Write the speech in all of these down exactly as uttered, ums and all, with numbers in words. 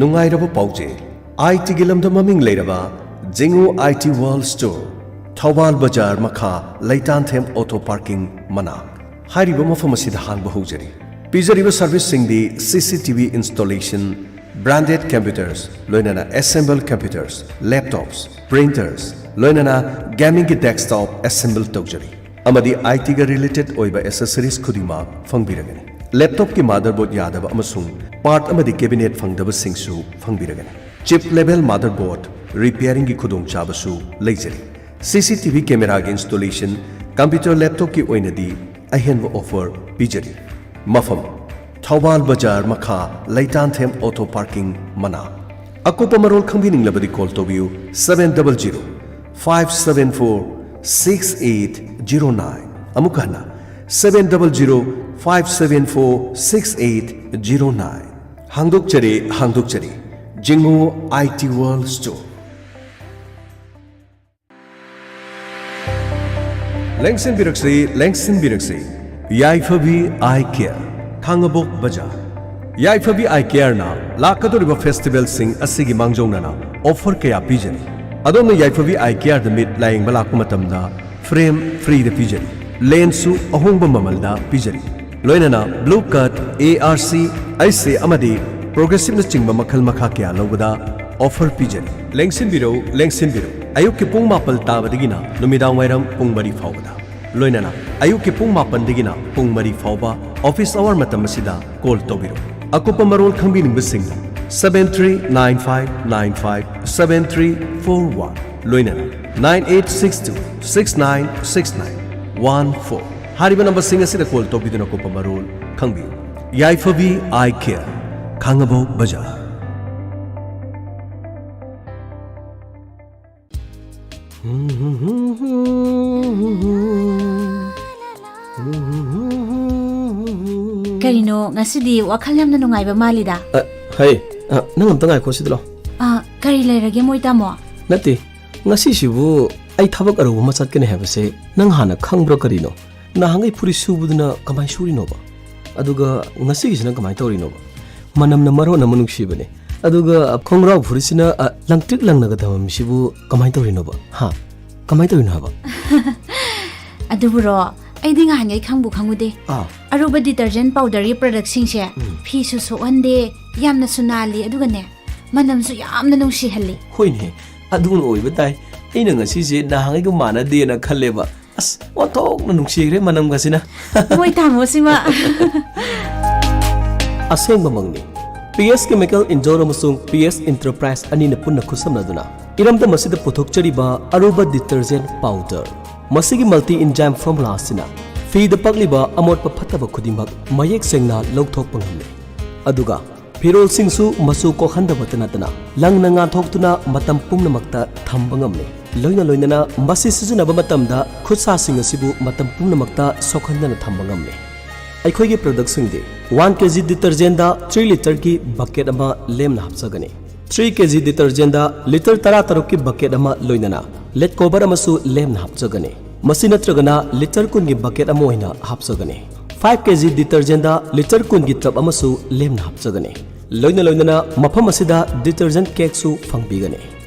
ꯅꯨꯡꯉꯥꯏꯔꯕ ꯄꯥꯎꯖꯦꯜ, ꯑꯥꯏ ꯇꯤꯒꯤ ꯂꯝꯗ ꯃꯃꯤꯡ ꯂꯩꯔꯕ ꯖꯤꯡꯉꯨ ꯑꯥꯏ ꯇꯤ ꯋꯥꯔꯜꯗ ꯁ꯭ꯇꯣꯔ, ꯊꯧꯕꯥꯜ ꯕꯖꯥꯔ ꯃꯈꯥ, ꯂꯩꯇꯥꯟꯊꯦꯝ ꯑꯣꯇꯣ ꯄꯥꯔꯀꯤꯡ ꯃꯅꯥꯛ꯫ ꯍꯥꯏꯔꯤꯕ ꯃꯐꯝ ꯑꯁꯤꯗ ꯍꯥꯡꯕ ꯍꯧꯖꯔꯤ꯫ ꯄꯤꯖꯔꯤꯕ ꯁꯔꯚꯤꯁꯁꯤꯡꯗꯤ ꯁꯤ C T V installation, branded computers, ꯂꯣꯏꯅꯅ ꯑꯦꯁꯦꯝꯕꯜ ꯀꯝꯄ꯭ꯌꯨꯇꯔꯁ, ꯂꯦꯞꯇꯣꯞꯁ, ꯄ꯭ꯔꯤꯟꯇꯔꯁ, ꯂꯣꯏꯅꯅ ꯒꯦꯃꯤꯡꯒꯤ ꯗꯦꯁꯛꯇꯣꯞ ꯑꯦꯁꯦꯝꯕꯜ ꯇꯧꯖꯔꯤ꯫ ꯑꯃꯗꯤ ꯑꯥꯏ ꯇꯤꯒ ꯔꯤꯂꯦꯇꯦꯗ ꯑꯣꯏꯕ ꯑꯦꯁꯦꯁꯔꯤꯁ ꯈꯨꯗꯤꯡꯃꯛ ꯐꯪꯕꯤꯔꯒꯅꯤ꯫ ꯂꯦꯞꯇꯣꯞꯀꯤ ꯃꯥꯗꯔꯕꯣꯔꯗ ꯌꯥꯗꯕ ꯑꯃꯁꯨꯡ ꯄꯥꯔꯠ ꯑꯃꯗꯤ ꯀꯦꯕꯤꯅꯦꯠ ꯐꯪꯗꯕꯁꯤꯡꯁꯨ ꯐꯪꯕꯤꯔꯒꯅꯤ꯫ ꯆꯤꯞ ꯂꯦꯚꯦꯜ ꯃꯥꯗꯔꯕꯣꯔꯗ ꯔꯤꯄꯤꯌꯥꯔꯤꯡꯒꯤ ꯈꯨꯗꯣꯡꯆꯥꯕꯁꯨ ꯂꯩꯖꯔꯤ꯫ ꯁꯤ ꯁꯤ ꯇꯤ ꯚꯤ ꯀꯦꯃꯦꯔꯥꯒꯤ ꯏꯟꯁꯇꯣꯂꯦꯁꯟ, ꯀꯝꯄ꯭ꯌꯨꯇꯔ ꯂꯦꯞꯇꯣꯞꯀꯤ ꯑꯣꯏꯅꯗꯤ ꯑꯍꯦꯟꯕ ꯑꯣꯐꯔ ꯄꯤꯖꯔꯤ꯫ ꯃꯐꯝ: ꯊꯧꯕꯥꯜ ꯕꯖꯥꯔ ꯃꯈꯥ, ꯂꯩꯇꯥꯟꯊꯦꯝ ꯑꯣꯇꯣ ꯄꯥꯔꯀꯤꯡ ꯃꯅꯥꯛ꯫ ꯑꯀꯨꯞꯄ ꯃꯔꯣꯜ ꯈꯪꯕꯤꯅꯤꯡꯂꯕꯗꯤ ꯀꯣꯜ ꯇꯧꯕꯤꯌꯨ, seven double zero five seven four six eight zero nine꯫ ꯑꯃꯨꯛ ꯍꯟꯅ, seven double zero five seven four six eight zero nine꯫ ꯍꯥꯡꯗꯣꯛꯆꯔꯦ, ꯍꯥꯡꯗꯣꯛꯆꯔꯦ, ꯖꯤꯡꯉꯨ ꯑꯥꯏ ꯇꯤ ꯋꯥꯔꯜꯗ ꯁ꯭ꯇꯣꯔ꯫ ꯂꯦꯡꯁꯤꯟꯕꯤꯔꯛꯁꯤ, ꯂꯦꯡꯁꯤꯟꯕꯤꯔꯛꯁꯤ, ꯌꯥꯏꯐꯕꯤ ꯑꯥꯏ ꯀꯦꯌꯔ, ꯈꯥꯡꯉꯕꯣꯛ ꯕꯖꯥꯔ꯫ ꯌꯥꯏꯐꯕꯤ ꯑꯥꯏ ꯀꯦꯌꯔꯅ ꯂꯥꯛꯀꯗꯧꯔꯤꯕ ꯐꯦꯁꯇꯤꯚꯦꯜꯁꯤꯡ ꯑꯁꯤꯒꯤ ꯃꯥꯡꯖꯧꯅꯅ ꯑꯣꯐꯔ ꯀꯌꯥ ꯄꯤꯖꯔꯤ꯫ ꯑꯗꯣꯝꯅ ꯌꯥꯏꯐꯕꯤ ꯑꯥꯏ ꯀꯦꯌꯔꯗ ꯃꯤꯠ ꯂꯥꯌꯦꯡꯕ ꯂꯥꯛꯄ ꯃꯇꯝꯗ ꯐ꯭ꯔꯦꯝ ꯐ꯭ꯔꯤꯗ ꯄꯤꯖꯔꯤ, ꯂꯦꯟꯁꯁꯨ ꯑꯍꯣꯡꯕ ꯃꯃꯜꯗ ꯄꯤꯖꯔꯤ, ꯂꯣꯏꯅꯅ blue cut, A R C, ꯑꯩꯁ ꯑꯦ ꯑꯃꯗꯤ ꯄ꯭ꯔꯣꯒ꯭ꯔꯦꯁꯤꯞꯅꯆꯤꯡꯕ ꯃꯈꯜ ꯃꯈꯥ ꯀꯌꯥ ꯂꯧꯕꯗ ꯑꯣꯐꯔ ꯄꯤꯖꯔꯤ꯫ ꯂꯦꯡꯁꯤꯟꯕꯤꯔꯧ, ꯂꯦꯡꯁꯤꯟꯕꯤꯔꯧ, ꯑꯌꯨꯛꯀꯤ ꯄꯨꯡ ꯃꯥꯄꯜ ꯇꯥꯕꯗꯒꯤꯅ ꯅꯨꯃꯤꯗꯥꯡ ꯋꯥꯏꯔꯝ ꯄꯨꯡ ꯃꯔꯤ ꯐꯥꯎꯕꯗ, ꯂꯣꯏꯅꯅ ꯑꯌꯨꯛꯀꯤ ꯄꯨꯡ ꯃꯥꯄꯟꯗꯒꯤꯅ ꯄꯨꯡ ꯃꯔꯤ ꯐꯥꯎꯕ ꯑꯣꯐꯤꯁ ꯑꯋꯥꯔ ꯃꯇꯝ ꯑꯁꯤꯗ ꯀꯣꯜ ꯇꯧꯕꯤꯔꯛꯎ꯫ ꯑꯀꯨꯞꯄ ꯃꯔꯣꯜ ꯈꯪꯕꯤꯅꯤꯡꯕꯁꯤꯡꯅ seven three nine five nine five seven three four one, ꯂꯣꯏꯅꯅ nine eight six two six nine six nine one four ꯍꯥꯏꯔꯤꯕ ꯅꯝꯕꯔꯁꯤꯡ ꯑꯁꯤꯗ ꯀꯣꯜ ꯇꯧꯕꯤꯗꯨꯅ ꯑꯀꯨꯞꯄ ꯃꯔꯣꯜ ꯈꯪꯕꯤꯌꯨ꯫ ꯌꯥꯏꯐꯕꯤ ꯑꯥꯏ ꯀꯦꯌꯔ, ꯈꯥꯡꯉꯕꯣꯛ ꯕꯖꯥꯔ꯫ ꯀꯔꯤꯅꯣ, ꯉꯁꯤꯗꯤ ꯋꯥꯈꯜ ꯌꯥꯝꯅ ꯅꯨꯡꯉꯥꯏꯕ ꯃꯥꯜꯂꯤꯗ꯫ ꯑ, ꯍꯩ, ꯑ, ꯅꯪ ꯑꯝꯇ ꯉꯥꯏꯈꯣ ꯁꯤꯗ ꯂꯥꯎ꯫ ꯑ, ꯀꯔꯤ ꯂꯩꯔꯒꯦ ꯃꯣꯏ ꯇꯥꯃꯣ? ꯅꯠꯇꯦ, ꯉꯁꯤꯁꯤꯕꯨ ꯑꯩ ꯊꯕꯛ ꯑꯔꯨꯕ ꯑꯃ ꯆꯠꯀꯅꯤ ꯍꯥꯏꯕꯁꯦ ꯅꯪ ꯍꯥꯟꯅ ꯈꯪꯕ꯭ꯔꯥ ꯀꯔꯤꯅꯣ? ꯅꯍꯥꯟꯈꯩ ꯐꯨꯔꯤꯠ ꯁꯨꯕꯗꯨꯅ ꯀꯃꯥꯏꯅ ꯁꯨꯔꯤꯅꯣꯕ? ꯑꯗꯨꯒ ꯉꯁꯤꯒꯤꯁꯤꯅ ꯀꯃꯥꯏꯅ ꯇꯧꯔꯤꯅꯣꯕ? ꯃꯅꯝꯅ ꯃꯔꯣꯟ ꯑꯃ ꯅꯨꯡꯁꯤꯕꯅꯦ꯫ ꯑꯗꯨꯒ ꯈꯣꯡꯒ꯭ꯔꯥꯎ ꯐꯨꯔꯤꯠꯁꯤꯅ, ꯑ, ꯂꯪꯇ꯭ꯔꯤꯛ ꯂꯪꯅꯒ ꯊꯝꯃꯝꯃꯤꯁꯤꯕꯨ ꯀꯃꯥꯏꯅ ꯇꯧꯔꯤꯅꯣꯕ? ꯍꯥ? ꯀꯃꯥꯏꯅ ꯇꯧꯔꯤꯅꯣ ꯍꯥꯏꯕ? ꯑꯗꯨꯕꯨꯔꯣ, ꯑꯩꯗꯤ ꯉꯍꯥꯟꯉꯩ ꯈꯪꯕꯨ ꯈꯪꯉꯨꯗꯦ꯫ ꯑꯥ꯫ ꯑꯔꯨꯕ detergent powderꯒꯤ productꯁꯤꯡꯁꯦ ꯎꯝ꯫ ꯐꯤꯁꯨ ꯁꯣꯛꯍꯟꯗꯦ, ꯌꯥꯝꯅꯁꯨ ꯅꯥꯜꯂꯤ, ꯑꯗꯨꯒꯅꯦ, ꯃꯅꯝꯁꯨ ꯌꯥꯝꯅ ꯅꯨꯡꯁꯤꯍꯜꯂꯤ꯫ ꯍꯣꯏꯅꯦ, ꯑꯗꯨꯅ ꯑꯣꯏꯕ ꯇꯥꯏ꯫ ꯑꯩꯅ ꯉꯁꯤꯁꯦ ꯅꯍꯥꯟꯉꯩꯒ ꯃꯥꯟꯅꯗꯦꯅ ꯈꯜꯂꯦꯕ꯫ ꯑꯁ, ꯑꯣꯟꯊꯣꯛꯅ ꯅꯨꯡꯁꯤꯈ꯭ꯔꯦ ꯃꯅꯝꯒꯁꯤꯅ꯫ ꯃꯣꯏ ꯇꯥꯃꯣꯁꯤꯃ꯫ ꯑꯁꯦꯡꯕꯃꯛꯅꯤ꯫ ꯄꯤ ꯑꯦꯁ Chemical Indore ꯑꯃꯁꯨꯡ ꯄꯤ ꯑꯦꯁ Enterprise ꯑꯅꯤꯅ ꯄꯨꯟꯅ ꯈꯨꯠꯁꯝꯅꯗꯨꯅ ꯏꯔꯝꯗꯝ ꯑꯁꯤꯗ ꯄꯨꯊꯣꯛꯆꯔꯤꯕ ꯑꯔꯨꯕ detergent powder꯫ ꯃꯁꯤꯒꯤ multi enzyme formula ꯑꯁꯤꯅ ꯐꯤꯗ ꯄꯛꯂꯤꯕ ꯑꯃꯣꯠꯄ ꯐꯠꯇꯕ ꯈꯨꯗꯤꯡꯃꯛ ꯃꯌꯦꯛ ꯁꯦꯡꯅ ꯂꯧꯊꯣꯛꯄ ꯉꯝꯃꯤ꯫ ꯑꯗꯨꯒ ꯐꯤꯔꯣꯜꯁꯤꯡꯁꯨ ꯃꯆꯨ ꯀꯣꯛꯍꯟꯗꯕꯇ ꯅꯠꯇꯅ ꯂꯪꯅ ꯉꯥꯟꯊꯣꯛꯇꯨꯅ ꯃꯇꯝ ꯄꯨꯝꯅꯃꯛꯇ ꯊꯝꯕ ꯉꯝꯃꯤ꯫ ꯂꯣꯏꯅ ꯂꯣꯏꯅꯅ ꯃꯁꯤ ꯁꯤꯖꯤꯟꯅꯕ ꯃꯇꯝꯗ ꯈꯨꯠꯁꯥꯁꯤꯡ ꯑꯁꯤꯕꯨ ꯃꯇꯝ ꯄꯨꯝꯅꯃꯛꯇ ꯁꯣꯛꯍꯟꯗꯅ ꯊꯝꯕ ꯉꯝꯃꯤ꯫ ꯑꯩꯈꯣꯏꯒꯤ productꯁꯤꯡꯗꯤ one K G detergentꯗ three literꯒꯤ bucket ꯑꯃ ꯂꯦꯝꯅ ꯍꯥꯞꯆꯒꯅꯤ꯫ Three K G detergentꯗ litre ꯇꯔꯥꯇꯔꯨꯛꯀꯤ bucket ꯑꯃ ꯂꯣꯏꯅꯅ ꯂꯦꯠ cover ꯑꯃꯁꯨ ꯂꯦꯝꯅ ꯍꯥꯞꯆꯒꯅꯤ꯫ ꯃꯁꯤ ꯅꯠꯇ꯭ꯔꯒꯅ litre ꯀꯨꯟꯒꯤ bucket ꯑꯃ ꯑꯣꯏꯅ ꯍꯥꯞꯆꯒꯅꯤ꯫ Five K G detergentꯗ litre ꯀꯨꯟꯒꯤ tub ꯑꯃꯁꯨ ꯂꯦꯝꯅ ꯍꯥꯞꯆꯒꯅꯤ꯫ ꯂꯣꯏꯅ ꯂꯣꯏꯅꯅ ꯃꯐꯝ ꯑꯁꯤꯗ detergent cakeꯁꯨ ꯐꯪꯕꯤꯒꯅꯤ꯫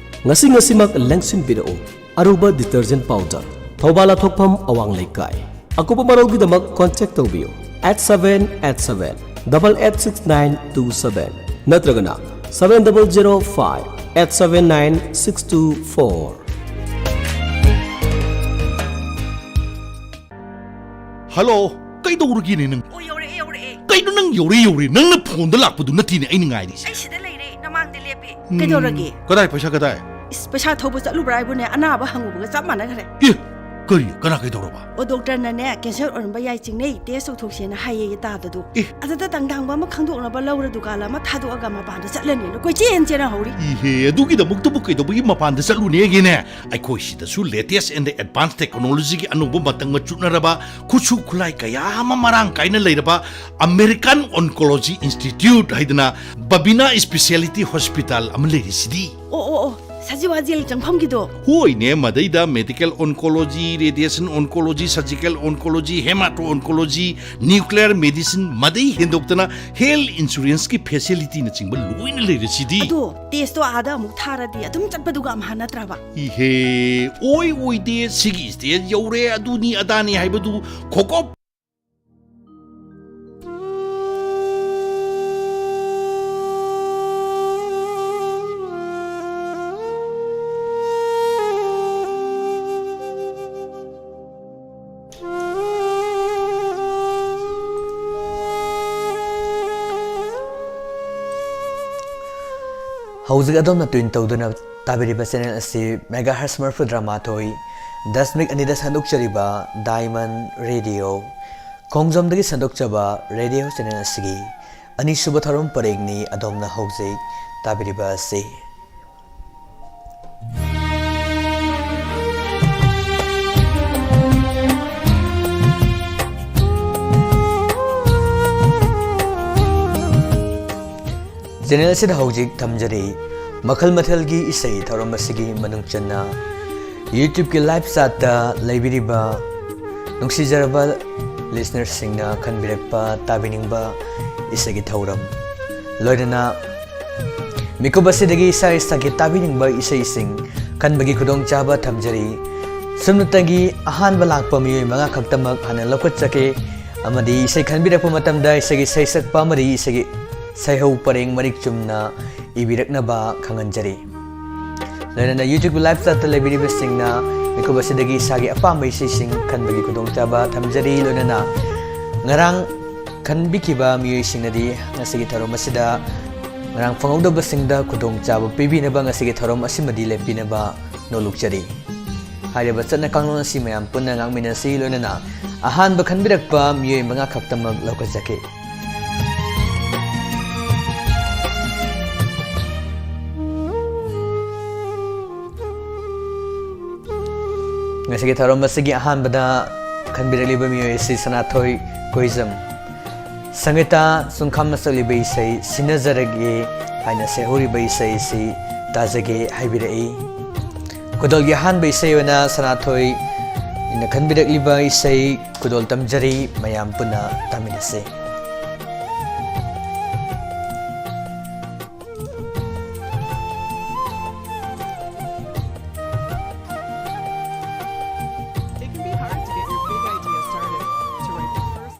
ꯉꯁꯤ ꯉꯁꯤꯃꯛ ꯂꯦꯡꯁꯤꯟꯕꯤꯔꯛꯎ꯫ ꯑꯔꯨꯕ detergent powder, ꯊꯧꯕꯥꯜ ꯂꯥꯊꯣꯛꯐꯝ ꯑꯋꯥꯡ ꯂꯩꯀꯥꯏ꯫ ꯑꯀꯨꯞꯄ ꯃꯔꯣꯜꯒꯤꯗꯃꯛ contact ꯇꯧꯕꯤꯌꯨ eight seven eight seven double eight six nine two seven ꯅꯠꯇ꯭ꯔꯒꯅ seven double zero five eight seven nine six two four꯫ Hello, ꯀꯩꯗꯧꯔꯒꯦꯅꯦ ꯅꯪ? ꯑꯣ, ꯌꯧꯔꯛꯑꯦ, ꯌꯧꯔꯛꯑꯦ꯫ ꯀꯩꯅꯣ ꯅꯪ ꯌꯧꯔꯛꯑꯦ, ꯌꯧꯔꯛꯑꯦ? ꯅꯪꯅ ꯐꯣꯟꯗ ꯂꯥꯛꯄꯗꯨ ꯅꯠꯇꯦꯅꯦ ꯑꯩꯅ ꯉꯥꯏꯔꯤꯁꯦ꯫ ꯑꯩ ꯁꯤꯗ ꯂꯩꯔꯦ, ꯅꯃꯥꯡꯗ ꯂꯦꯞꯄꯦ꯫ ꯎꯝ, ꯀꯩꯗꯧꯔꯒꯦ? ꯀꯗꯥꯏ ꯄꯩꯁꯥ ꯀꯗꯥꯏ? ꯏꯁ, ꯄꯩꯁꯥ ꯊꯧꯕ ꯆꯠꯂꯨꯕ꯭ꯔꯥ ꯍꯥꯏꯕꯨꯅꯦ, ꯑꯅꯥꯕ ꯍꯪꯉꯨꯕꯒ ꯆꯞ ꯃꯥꯟꯅꯈ꯭ꯔꯦ꯫ ꯑꯦ, ꯀꯔꯤ? ꯀꯅꯥ ꯀꯩꯗꯧꯔꯕ? ꯑꯣ, ꯗꯣꯛꯇꯔꯅꯅꯦ, ꯀꯦꯟꯁꯔ ꯑꯣꯏꯔꯝꯕ ꯌꯥꯏ, ꯆꯤꯡꯅꯩ, ꯇꯦꯁ ꯇꯧꯊꯣꯛꯁꯦꯅ ꯍꯥꯏꯌꯦ ꯇꯥꯗꯗꯣ꯫ ꯑꯦ꯫ ꯑꯗꯨꯗ ꯇꯪꯗꯥꯡꯕ ꯑꯃ ꯈꯪꯗꯣꯛꯅꯕ ꯂꯧꯔ ꯗꯨꯀꯥꯟ ꯑꯃ ꯊꯥꯗꯣꯛꯑꯒ ꯃꯄꯥꯟꯗ ꯆꯠꯂꯅꯤꯅ ꯀꯣꯏꯆꯦꯟ ꯆꯦꯟꯅ ꯍꯧꯔꯤ꯫ ꯏꯍꯦ, ꯑꯗꯨꯒꯤꯗꯃꯛꯇꯕꯨ ꯀꯩꯗꯧꯕꯒꯤ ꯃꯄꯥꯟꯗ ꯆꯠꯂꯨꯅꯦꯒꯦꯅꯦ? ꯑꯩꯈꯣꯏ ꯁꯤꯗꯁꯨ latest and advanced technologyꯒꯤ ꯑꯅꯧꯕ ꯃꯇꯝꯒ ꯆꯨꯠꯅꯔꯕ ꯈꯨꯠꯁꯨ ꯈꯨꯠꯂꯥꯏ ꯀꯌꯥ ꯑꯃ ꯃꯔꯥꯡ ꯀꯥꯏꯅ ꯂꯩꯔꯕ American Oncology Institute ꯍꯥꯏꯗꯅ ꯕꯕꯤꯅꯥ Speciality Hospital ꯑꯃ ꯂꯩꯔꯤꯁꯤꯗꯤ꯫ ꯑꯣ, ꯑꯣ, ꯑꯣ, ꯁꯖꯤꯋꯥ ꯖꯦꯜ ꯆꯪꯐꯝꯒꯤꯗꯣ? ꯍꯣꯏꯅꯦ, ꯃꯗꯩꯗ medical oncology, radiation oncology, surgical oncology, hemato oncology, nuclear medicine, ꯃꯗꯩ ꯍꯦꯟꯗꯣꯛꯇꯅ health insurance ꯀꯤ facility ꯅꯆꯤꯡꯕ ꯂꯣꯏꯅ ꯂꯩꯔꯁꯤꯗꯤ꯫ ꯑꯗꯣ test ꯇꯣ ꯑꯥꯗ ꯑꯃꯨꯛ ꯊꯥꯔꯗꯤ ꯑꯗꯨꯝ ꯆꯠꯄꯗꯨꯒ ꯑꯝꯍꯥ ꯅꯠꯇ꯭ꯔꯕ? ꯏꯍꯦ, ꯑꯣꯏ ꯑꯣꯏꯗꯦ, ꯁꯤꯒꯤ stage ꯌꯧꯔꯦ, ꯑꯗꯨꯅꯤ ꯑꯗꯥꯅꯤ ꯍꯥꯏꯕꯗꯨ ꯈꯣꯀꯣꯞ꯫ ꯍꯧꯖꯤꯛ ꯑꯗꯣꯝꯅ tune ꯇꯧꯗꯨꯅ ꯇꯥꯕꯤꯔꯤꯕ channel ꯑꯁꯤ megahertz ꯃꯔꯤꯐꯨꯇꯔꯥ ꯃꯥꯊꯣꯏ ꯗꯁꯃꯤꯛ ꯑꯅꯤꯗ ꯁꯟꯗꯣꯛꯆꯔꯤꯕ Diamond Radio, ꯈꯣꯡꯖꯣꯝꯗꯒꯤ ꯁꯟꯗꯣꯛꯆꯕ radio channel ꯑꯁꯤꯒꯤ ꯑꯅꯤꯁꯨꯕ ꯊꯧꯔꯝ ꯄꯔꯦꯡꯅꯤ ꯑꯗꯣꯝꯅ ꯍꯧꯖꯤꯛ ꯇꯥꯕꯤꯔꯤꯕ ꯑꯁꯤ꯫ Channel ꯑꯁꯤꯗ ꯍꯧꯖꯤꯛ ꯊꯝꯖꯔꯤ ꯃꯈꯜ ꯃꯊꯦꯜꯒꯤ ꯏꯁꯩ ꯊꯧꯔꯝ ꯑꯁꯤꯒꯤ ꯃꯅꯨꯡ ꯆꯟꯅ YouTube ꯀꯤ live chat ꯇ ꯂꯩꯕꯤꯔꯤꯕ ꯅꯨꯡꯁꯤꯖꯔꯕ listener ꯁꯤꯡꯅ ꯈꯟꯕꯤꯔꯛꯄ ꯇꯥꯕꯤꯅꯤꯡꯕ ꯏꯁꯩꯒꯤ ꯊꯧꯔꯝ, ꯂꯣꯏꯅꯅ ꯃꯤꯀꯨꯞ ꯑꯁꯤꯗꯒꯤ ꯏꯁꯥ ꯏꯁꯥꯒꯤ ꯇꯥꯕꯤꯅꯤꯡꯕ ꯏꯁꯩꯁꯤꯡ ꯈꯟꯕꯒꯤ ꯈꯨꯗꯣꯡꯆꯥꯕ ꯊꯝꯖꯔꯤ꯫ ꯁꯨꯞꯅꯇꯒꯤ ꯑꯍꯥꯟꯕ ꯂꯥꯛꯄ ꯃꯤꯑꯣꯏ ꯃꯉꯥ ꯈꯛꯇꯃꯛ ꯍꯥꯟꯅ ꯂꯧꯈꯠꯆꯒꯦ ꯑꯃꯗꯤ ꯏꯁꯩ ꯈꯟꯕꯤꯔꯛꯄ ꯃꯇꯝꯗ ꯏꯁꯩꯒꯤ ꯁꯩꯁꯛꯄ ꯑꯃꯗꯤ ꯏꯁꯩꯒꯤ ꯁꯩꯍꯧ ꯄꯔꯦꯡ ꯃꯔꯤꯛ ꯆꯨꯝꯅ ꯏꯕꯤꯔꯛꯅꯕ ꯈꯪꯍꯟꯖꯔꯤ꯫ ꯂꯣꯏꯅꯅ YouTube live chat ꯇ ꯂꯩꯕꯤꯔꯤꯕꯁꯤꯡꯅ ꯃꯤꯀꯨꯞ ꯑꯁꯤꯗꯒꯤ ꯏꯁꯥꯒꯤ ꯑꯄꯥꯝꯕ ꯏꯁꯩꯁꯤꯡ ꯈꯟꯕꯒꯤ ꯈꯨꯗꯣꯡꯆꯥꯕ ꯊꯝꯖꯔꯤ꯫ ꯂꯣꯏꯅꯅ ꯉꯔꯥꯡ ꯈꯟꯕꯤꯈꯤꯕ ꯃꯤꯑꯣꯏꯁꯤꯡꯅꯗꯤ ꯉꯁꯤꯒꯤ ꯊꯧꯔꯝ ꯑꯁꯤꯗ ꯉꯔꯥꯡ ꯐꯪꯍꯧꯗꯕꯁꯤꯡꯗ ꯈꯨꯗꯣꯡꯆꯥꯕ ꯄꯤꯕꯤꯅꯕ ꯉꯁꯤꯒꯤ ꯊꯧꯔꯝ ꯑꯁꯤꯃꯗꯤ ꯂꯦꯞꯄꯤꯅꯕ ꯅꯣꯜꯂꯨꯛꯆꯔꯤ꯫ ꯍꯥꯏꯔꯤꯕ ꯆꯠꯅ ꯀꯥꯡꯂꯣꯟ ꯑꯁꯤ ꯃꯌꯥꯝ ꯄꯨꯟꯅ ꯉꯥꯛꯃꯤꯟꯅꯁꯤ꯫ ꯂꯣꯏꯅꯅ ꯑꯍꯥꯟꯕ ꯈꯟꯕꯤꯔꯛꯄ ꯃꯤꯑꯣꯏ ꯃꯉꯥ ꯈꯛꯇꯃꯛ ꯂꯧꯈꯠꯆꯒꯦ꯫ ꯉꯁꯤꯒꯤ ꯊꯧꯔꯝ ꯑꯁꯤꯒꯤ ꯑꯍꯥꯟꯕꯗ ꯈꯟꯕꯤꯔꯛꯂꯤꯕ ꯃꯤꯑꯣꯏ ꯑꯁꯤ ꯁꯅꯥꯊꯣꯏ ꯀꯣꯏꯖꯝ꯫ ꯁꯪꯒꯤꯇꯥ ꯆꯨꯡꯈꯥꯝꯅ ꯁꯛꯂꯤꯕ ꯏꯁꯩ ꯁꯤꯟꯅꯖꯔꯒꯦ ꯍꯥꯏꯅ ꯁꯩꯍꯧꯔꯤꯕ ꯏꯁꯩ ꯑꯁꯤ ꯇꯥꯖꯒꯦ ꯍꯥꯏꯕꯤꯔꯛꯏ꯫ ꯈꯨꯗꯣꯜꯒꯤ ꯑꯍꯥꯟꯕ ꯏꯁꯩ ꯑꯣꯏꯅ ꯁꯅꯥꯊꯣꯏꯅ ꯈꯟꯕꯤꯔꯛꯂꯤꯕ ꯏꯁꯩ ꯈꯨꯗꯣꯜ ꯇꯝꯖꯔꯤ, ꯃꯌꯥꯝ ꯄꯨꯟꯅ ꯇꯥꯃꯤꯟꯅꯁꯤ꯫ It can be hard to get your big idea started, to write the first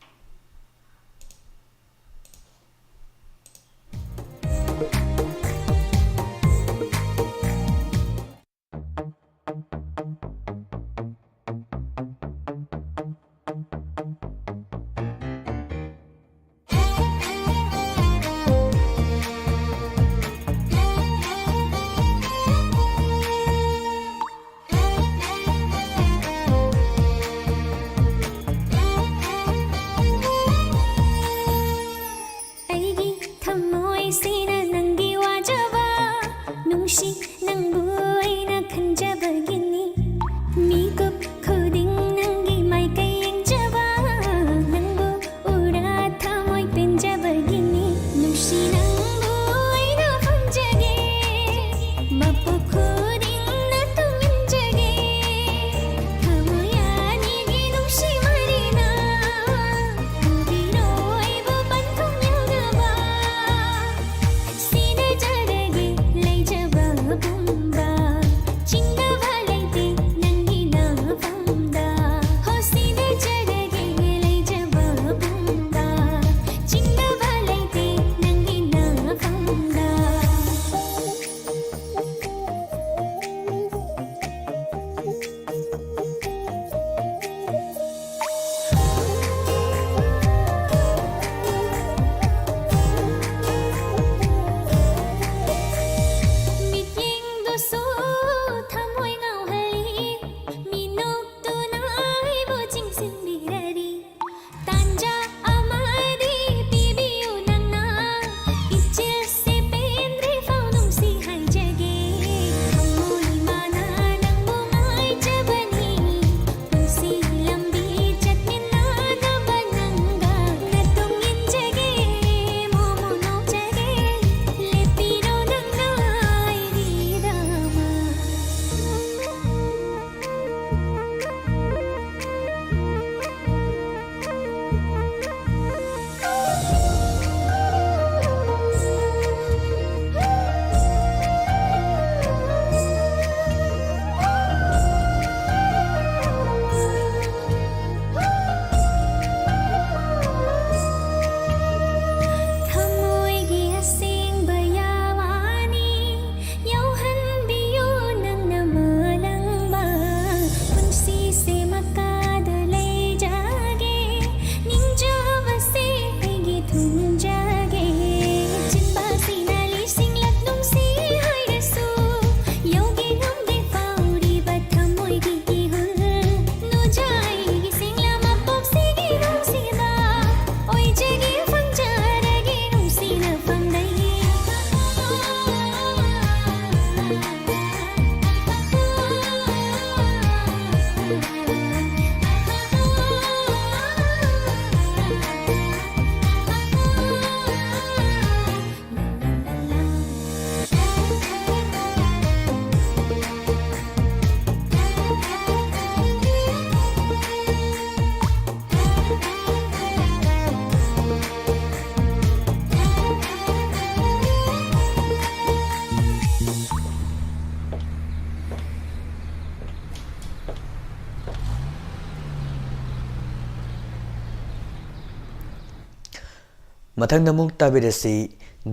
ꯃꯊꯪꯗ ꯑꯃꯨꯛ ꯇꯥꯕꯤꯔꯁꯤ,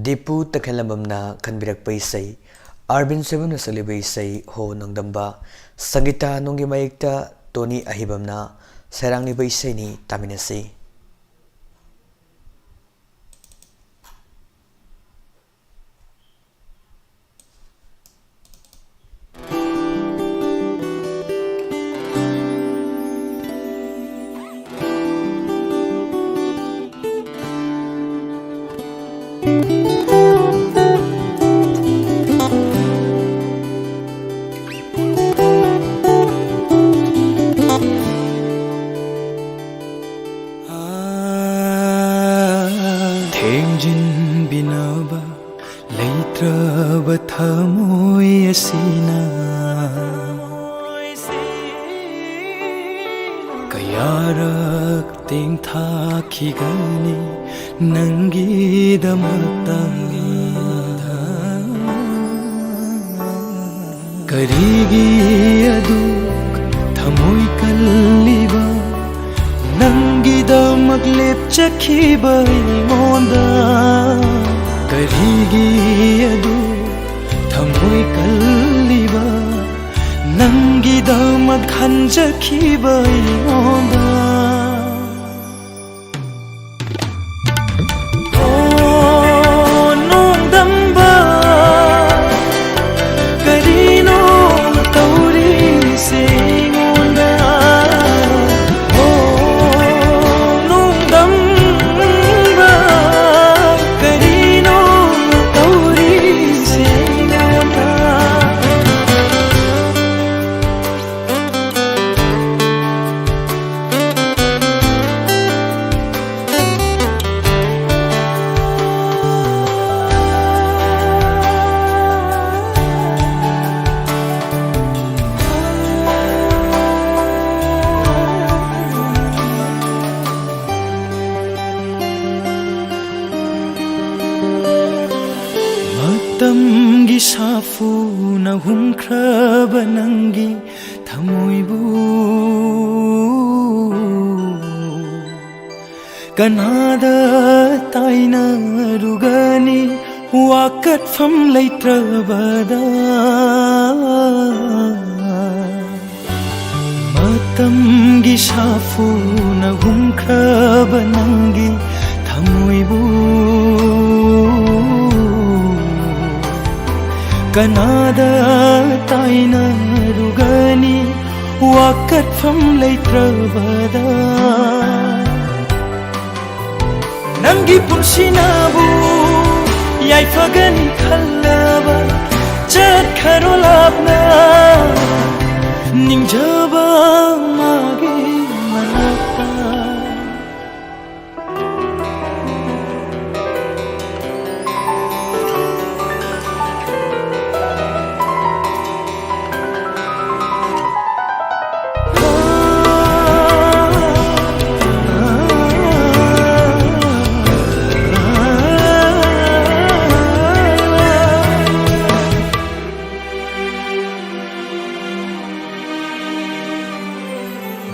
ꯗꯤꯄꯨ ꯇꯈꯦꯜꯂꯝꯕꯝꯅ ꯈꯟꯕꯤꯔꯛꯄ ꯏꯁꯩ, ꯑꯥꯔꯕꯤꯟ ꯁꯣꯏꯕꯝꯅ ꯁꯛꯂꯤꯕ ꯏꯁꯩ ꯍꯣ ꯅꯣꯡꯗꯝꯕ, ꯁꯪꯒꯤꯇꯥ ꯅꯣꯡꯒꯤ ꯃꯥꯌꯦꯛꯇ ꯇꯣꯅꯤ ꯑꯍꯤꯕꯝꯅ ꯁꯩꯔꯥꯡꯂꯤꯕ ꯏꯁꯩꯅꯤ, ꯇꯥꯃꯤꯟꯅꯁꯤ꯫ ꯊꯦꯡꯖꯤꯟꯕꯤꯅꯕ ꯂꯩꯇ꯭ꯔꯕ ꯊꯃꯣꯏ ꯑꯁꯤꯅ ꯀꯌꯥꯔꯛ ꯇꯦꯡꯊꯥꯈꯤꯒꯅꯤ ꯅꯪꯒꯤꯗꯃꯛꯇ꯫ ꯀꯔꯤꯒꯤ ꯑꯗꯨꯛ ꯊꯃꯣꯏ ꯀꯜꯂꯤꯕ, ꯅꯪꯒꯤꯗꯃꯛ ꯂꯦꯞꯆꯈꯤꯕ ꯑꯩꯉꯣꯟꯗ? ꯀꯔꯤꯒꯤ ꯑꯗꯨꯛ ꯊꯃꯣꯏ ꯀꯜꯂꯤꯕ, ꯅꯪꯒꯤꯗꯃꯛ ꯈꯟꯖꯈꯤꯕ ꯑꯩꯉꯣꯟꯗ? ꯑꯣ ꯅꯣꯡꯗꯝꯕ, ꯀꯔꯤꯅꯣ ꯇꯧꯔꯤꯁꯦ ꯑꯩꯉꯣꯟꯗ? ꯑꯣ ꯅꯣꯡꯗꯝꯕ, ꯀꯔꯤꯅꯣ ꯇꯧꯔꯤꯁꯦ ꯑꯩꯉꯣꯟꯗ? ꯃꯇꯝꯒꯤ ꯁꯥꯐꯨꯅ ꯍꯨꯝꯈ꯭ꯔꯕ ꯅꯪꯒꯤ ꯊꯃꯣꯏꯕꯨ ꯀꯅꯥꯗ ꯇꯥꯏꯅꯔꯨꯒꯅꯤ ꯋꯥꯀꯠꯐꯝ ꯂꯩꯇ꯭ꯔꯕꯗ? ꯃꯇꯝꯒꯤ ꯁꯥꯐꯨꯅ ꯍꯨꯝꯈ꯭ꯔꯕ ꯅꯪꯒꯤ ꯊꯃꯣꯏꯕꯨ ꯀꯅꯥꯗ ꯇꯥꯏꯅꯔꯨꯒꯅꯤ ꯋꯥꯀꯠꯐꯝ ꯂꯩꯇ꯭ꯔꯕꯗ? ꯅꯪꯒꯤ ꯄꯨꯟꯁꯤꯅꯕꯨ ꯌꯥꯏꯐꯒꯅꯤ ꯈꯜꯂꯕ ꯆꯠꯈ꯭ꯔꯣ ꯂꯥꯞꯅ ꯅꯤꯡꯖꯕ ꯃꯥꯒꯤ ꯃꯅꯥꯛꯇ꯫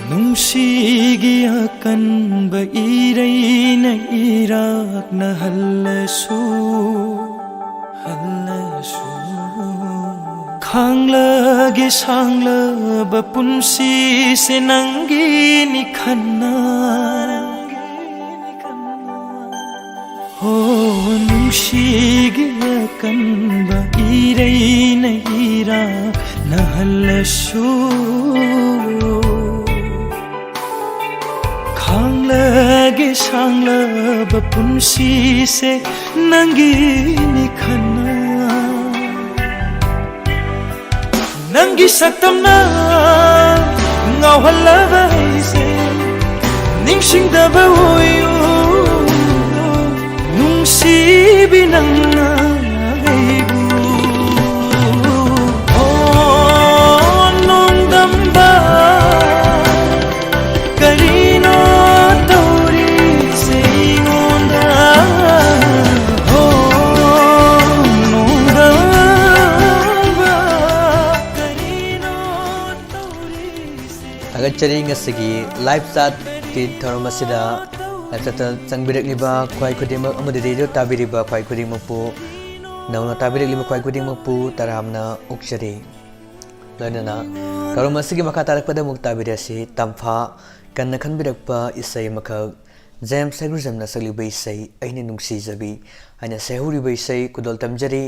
ꯅꯨꯡꯁꯤꯒꯤ ꯑꯀꯟꯕ ꯏꯔꯩꯅ ꯏꯔꯥꯛꯅ ꯍꯜꯂꯁꯨ, ꯍꯜꯂꯁꯨ, ꯈꯥꯡꯂꯒꯦ ꯁꯥꯡꯂꯕ ꯄꯨꯟꯁꯤꯁꯦ ꯅꯪꯒꯤꯅꯤ ꯈꯟꯅ꯫ ꯍꯣ, ꯅꯨꯡꯁꯤꯒꯤ ꯑꯀꯟꯕ ꯏꯔꯩꯅ ꯏꯔꯥꯛꯅ ꯍꯜꯂꯁꯨ, ꯈꯥꯡꯂꯒꯦ ꯁꯥꯡꯂꯕ ꯄꯨꯟꯁꯤꯁꯦ ꯅꯪꯒꯤꯅꯤ ꯈꯟꯅ꯫ ꯅꯪꯒꯤ ꯁꯛꯇꯝꯅ ꯉꯥꯎꯍꯜꯂꯕ ꯑꯩꯁꯦ ꯅꯤꯡꯁꯤꯡꯗꯕ ꯑꯣꯏꯌꯨ, ꯅꯨꯡꯁꯤꯕꯤ ꯅꯪꯅ ꯑꯩꯕꯨ꯫ ꯑꯣ ꯅꯣꯡꯗꯝꯕ, ꯀꯔꯤꯅꯣ ꯇꯧꯔꯤꯁꯦ ꯑꯩꯉꯣꯟꯗ? ꯍꯣ, ꯅꯣꯡꯗꯝꯕ, ꯀꯔꯤꯅꯣ ꯇꯧꯔꯤꯁꯦ? ꯊꯥꯒꯠꯆꯔꯤ ꯉꯁꯤꯒꯤ live chatꯀꯤ ꯊꯧꯔꯝ ꯑꯁꯤꯗ꯫ ꯂꯥꯏꯆꯠꯇ ꯆꯪꯕꯤꯔꯛꯂꯤꯕ ꯈ꯭ꯋꯥꯏ ꯈꯨꯗꯤꯡꯃꯛ ꯑꯃꯗꯤ ꯔꯦꯗꯤꯑꯣ ꯇꯥꯕꯤꯔꯤꯕ ꯈ꯭ꯋꯥꯏ ꯈꯨꯗꯤꯡꯃꯛꯄꯨ, ꯅꯧꯅ ꯇꯥꯕꯤꯔꯛꯂꯤꯕ ꯈ꯭ꯋꯥꯏ ꯈꯨꯗꯤꯡꯃꯛꯄꯨ ꯇꯔꯥꯝꯅ ꯑꯣꯛꯆꯔꯤ꯫ ꯂꯣꯏꯅꯅ ꯊꯧꯔꯝ ꯑꯁꯤꯒꯤ ꯃꯈꯥ ꯇꯥꯔꯛꯄꯗ ꯑꯃꯨꯛ ꯇꯥꯕꯤꯔꯁꯤ꯫ ꯇꯝꯐꯥ ꯀꯟꯅ ꯈꯟꯕꯤꯔꯛꯄ ꯏꯁꯩ ꯑꯃꯈꯛ, ꯖꯦꯝꯁ ꯍꯦꯒ꯭ꯔꯨꯖꯝꯅ ꯁꯛꯂꯤꯕ ꯏꯁꯩ ꯑꯩꯅ ꯅꯨꯡꯁꯤꯖꯕꯤ ꯍꯥꯏꯅ ꯁꯩꯍꯧꯔꯤꯕ ꯏꯁꯩ ꯈꯨꯗꯣꯜ ꯇꯝꯖꯔꯤ꯫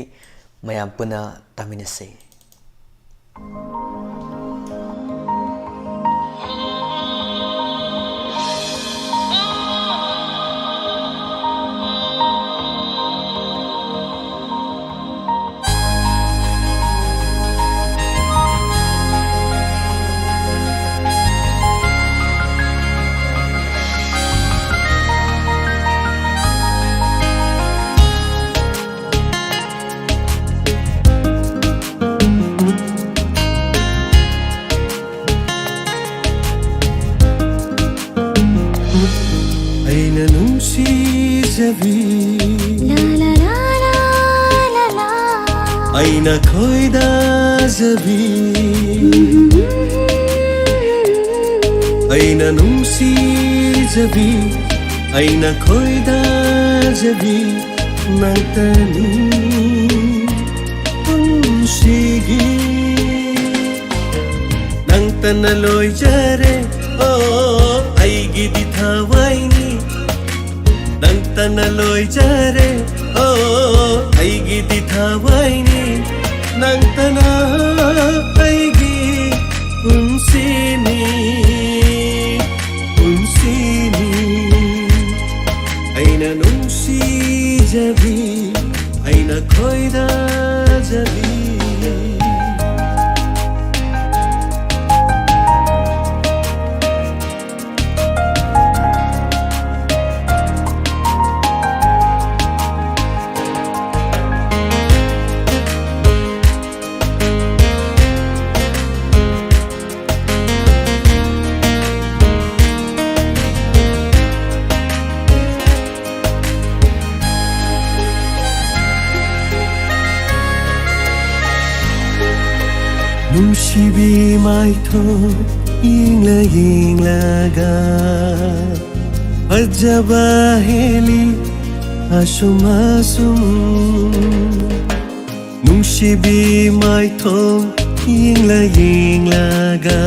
ꯃꯌꯥꯝ ꯄꯨꯟꯅ ꯇꯥꯃꯤꯟꯅꯁꯤ꯫ ꯑꯩꯅ ꯅꯨꯡꯁꯤꯖꯕꯤ, ꯑꯩꯅ ꯈꯣꯏꯗꯥꯖꯕꯤ, ꯑꯩꯅ ꯅꯨꯡꯁꯤꯖꯕꯤ, ꯑꯩꯅ ꯈꯣꯏꯗꯥꯖꯕꯤ, ꯅꯪꯇꯅꯤ ꯄꯨꯟꯁꯤꯒꯤ꯫ ꯅꯪꯇꯅ ꯂꯣꯏꯖꯔꯦ, ꯑꯣ, ꯑꯩꯒꯤꯗꯤ ꯊꯋꯥꯏꯅꯤ꯫ ꯅꯪꯇꯅ ꯂꯣꯏꯖꯔꯦ, ꯑꯣ, ꯑꯩꯒꯤꯗꯤ ꯊꯋꯥꯏꯅꯤ꯫ ꯅꯪꯇꯅ ꯑꯩꯒꯤ ꯄꯨꯟꯁꯤꯅꯤ, ꯄꯨꯟꯁꯤꯅꯤ꯫ ꯑꯩꯅ ꯅꯨꯡꯁꯤꯖꯕꯤ, ꯑꯩꯅ ꯈꯣꯏꯗꯥꯖꯕꯤ꯫ ꯅꯨꯡꯁꯤꯕꯤ ꯃꯥꯏꯊꯣꯡ ꯌꯦꯡꯂ ꯌꯦꯡꯂꯒ ꯐꯖꯕ ꯍꯦꯜꯂꯤ ꯑꯁꯨꯝ ꯑꯁꯨꯝ, ꯅꯨꯡꯁꯤꯕꯤ ꯃꯥꯏꯊꯣꯡ ꯌꯦꯡꯂ ꯌꯦꯡꯂꯒ꯫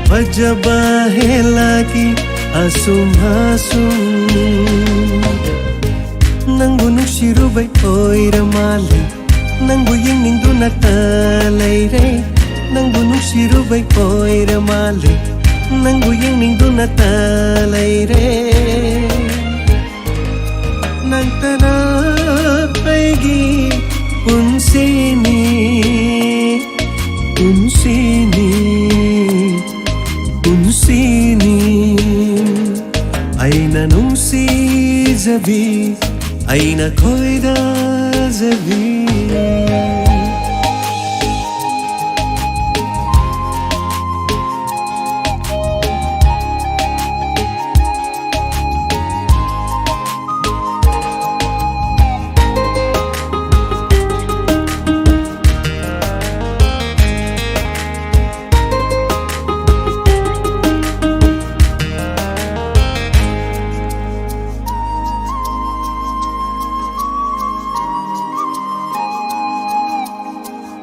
ꯐꯖꯕ ꯍꯦꯜꯂꯛꯏ ꯑꯁꯨꯝ ꯑꯁꯨꯝ, ꯅꯪꯕꯨ ꯅꯨꯡꯁꯤꯔꯨꯕꯩ ꯑꯣꯏꯔ ꯃꯥꯜꯂꯦ, ꯅꯪꯕꯨ ꯌꯦꯡꯅꯤꯡꯗꯨꯅꯇ ꯂꯩꯔꯦ, ꯅꯪꯕꯨ ꯅꯨꯡꯁꯤꯔꯨꯕꯩ ꯑꯣꯏꯔ ꯃꯥꯜꯂꯦ, ꯅꯪꯕꯨ ꯌꯦꯡꯅꯤꯡꯗꯨꯅꯇ ꯂꯩꯔꯦ꯫ ꯅꯪꯇꯅ ꯑꯩꯒꯤ ꯄꯨꯟꯁꯤꯅꯤ, ꯄꯨꯟꯁꯤꯅꯤ, ꯄꯨꯟꯁꯤꯅꯤ꯫ ꯑꯩꯅ ꯅꯨꯡꯁꯤꯖꯕꯤ, ꯑꯩꯅ ꯈꯣꯏꯗꯥꯖꯕꯤ꯫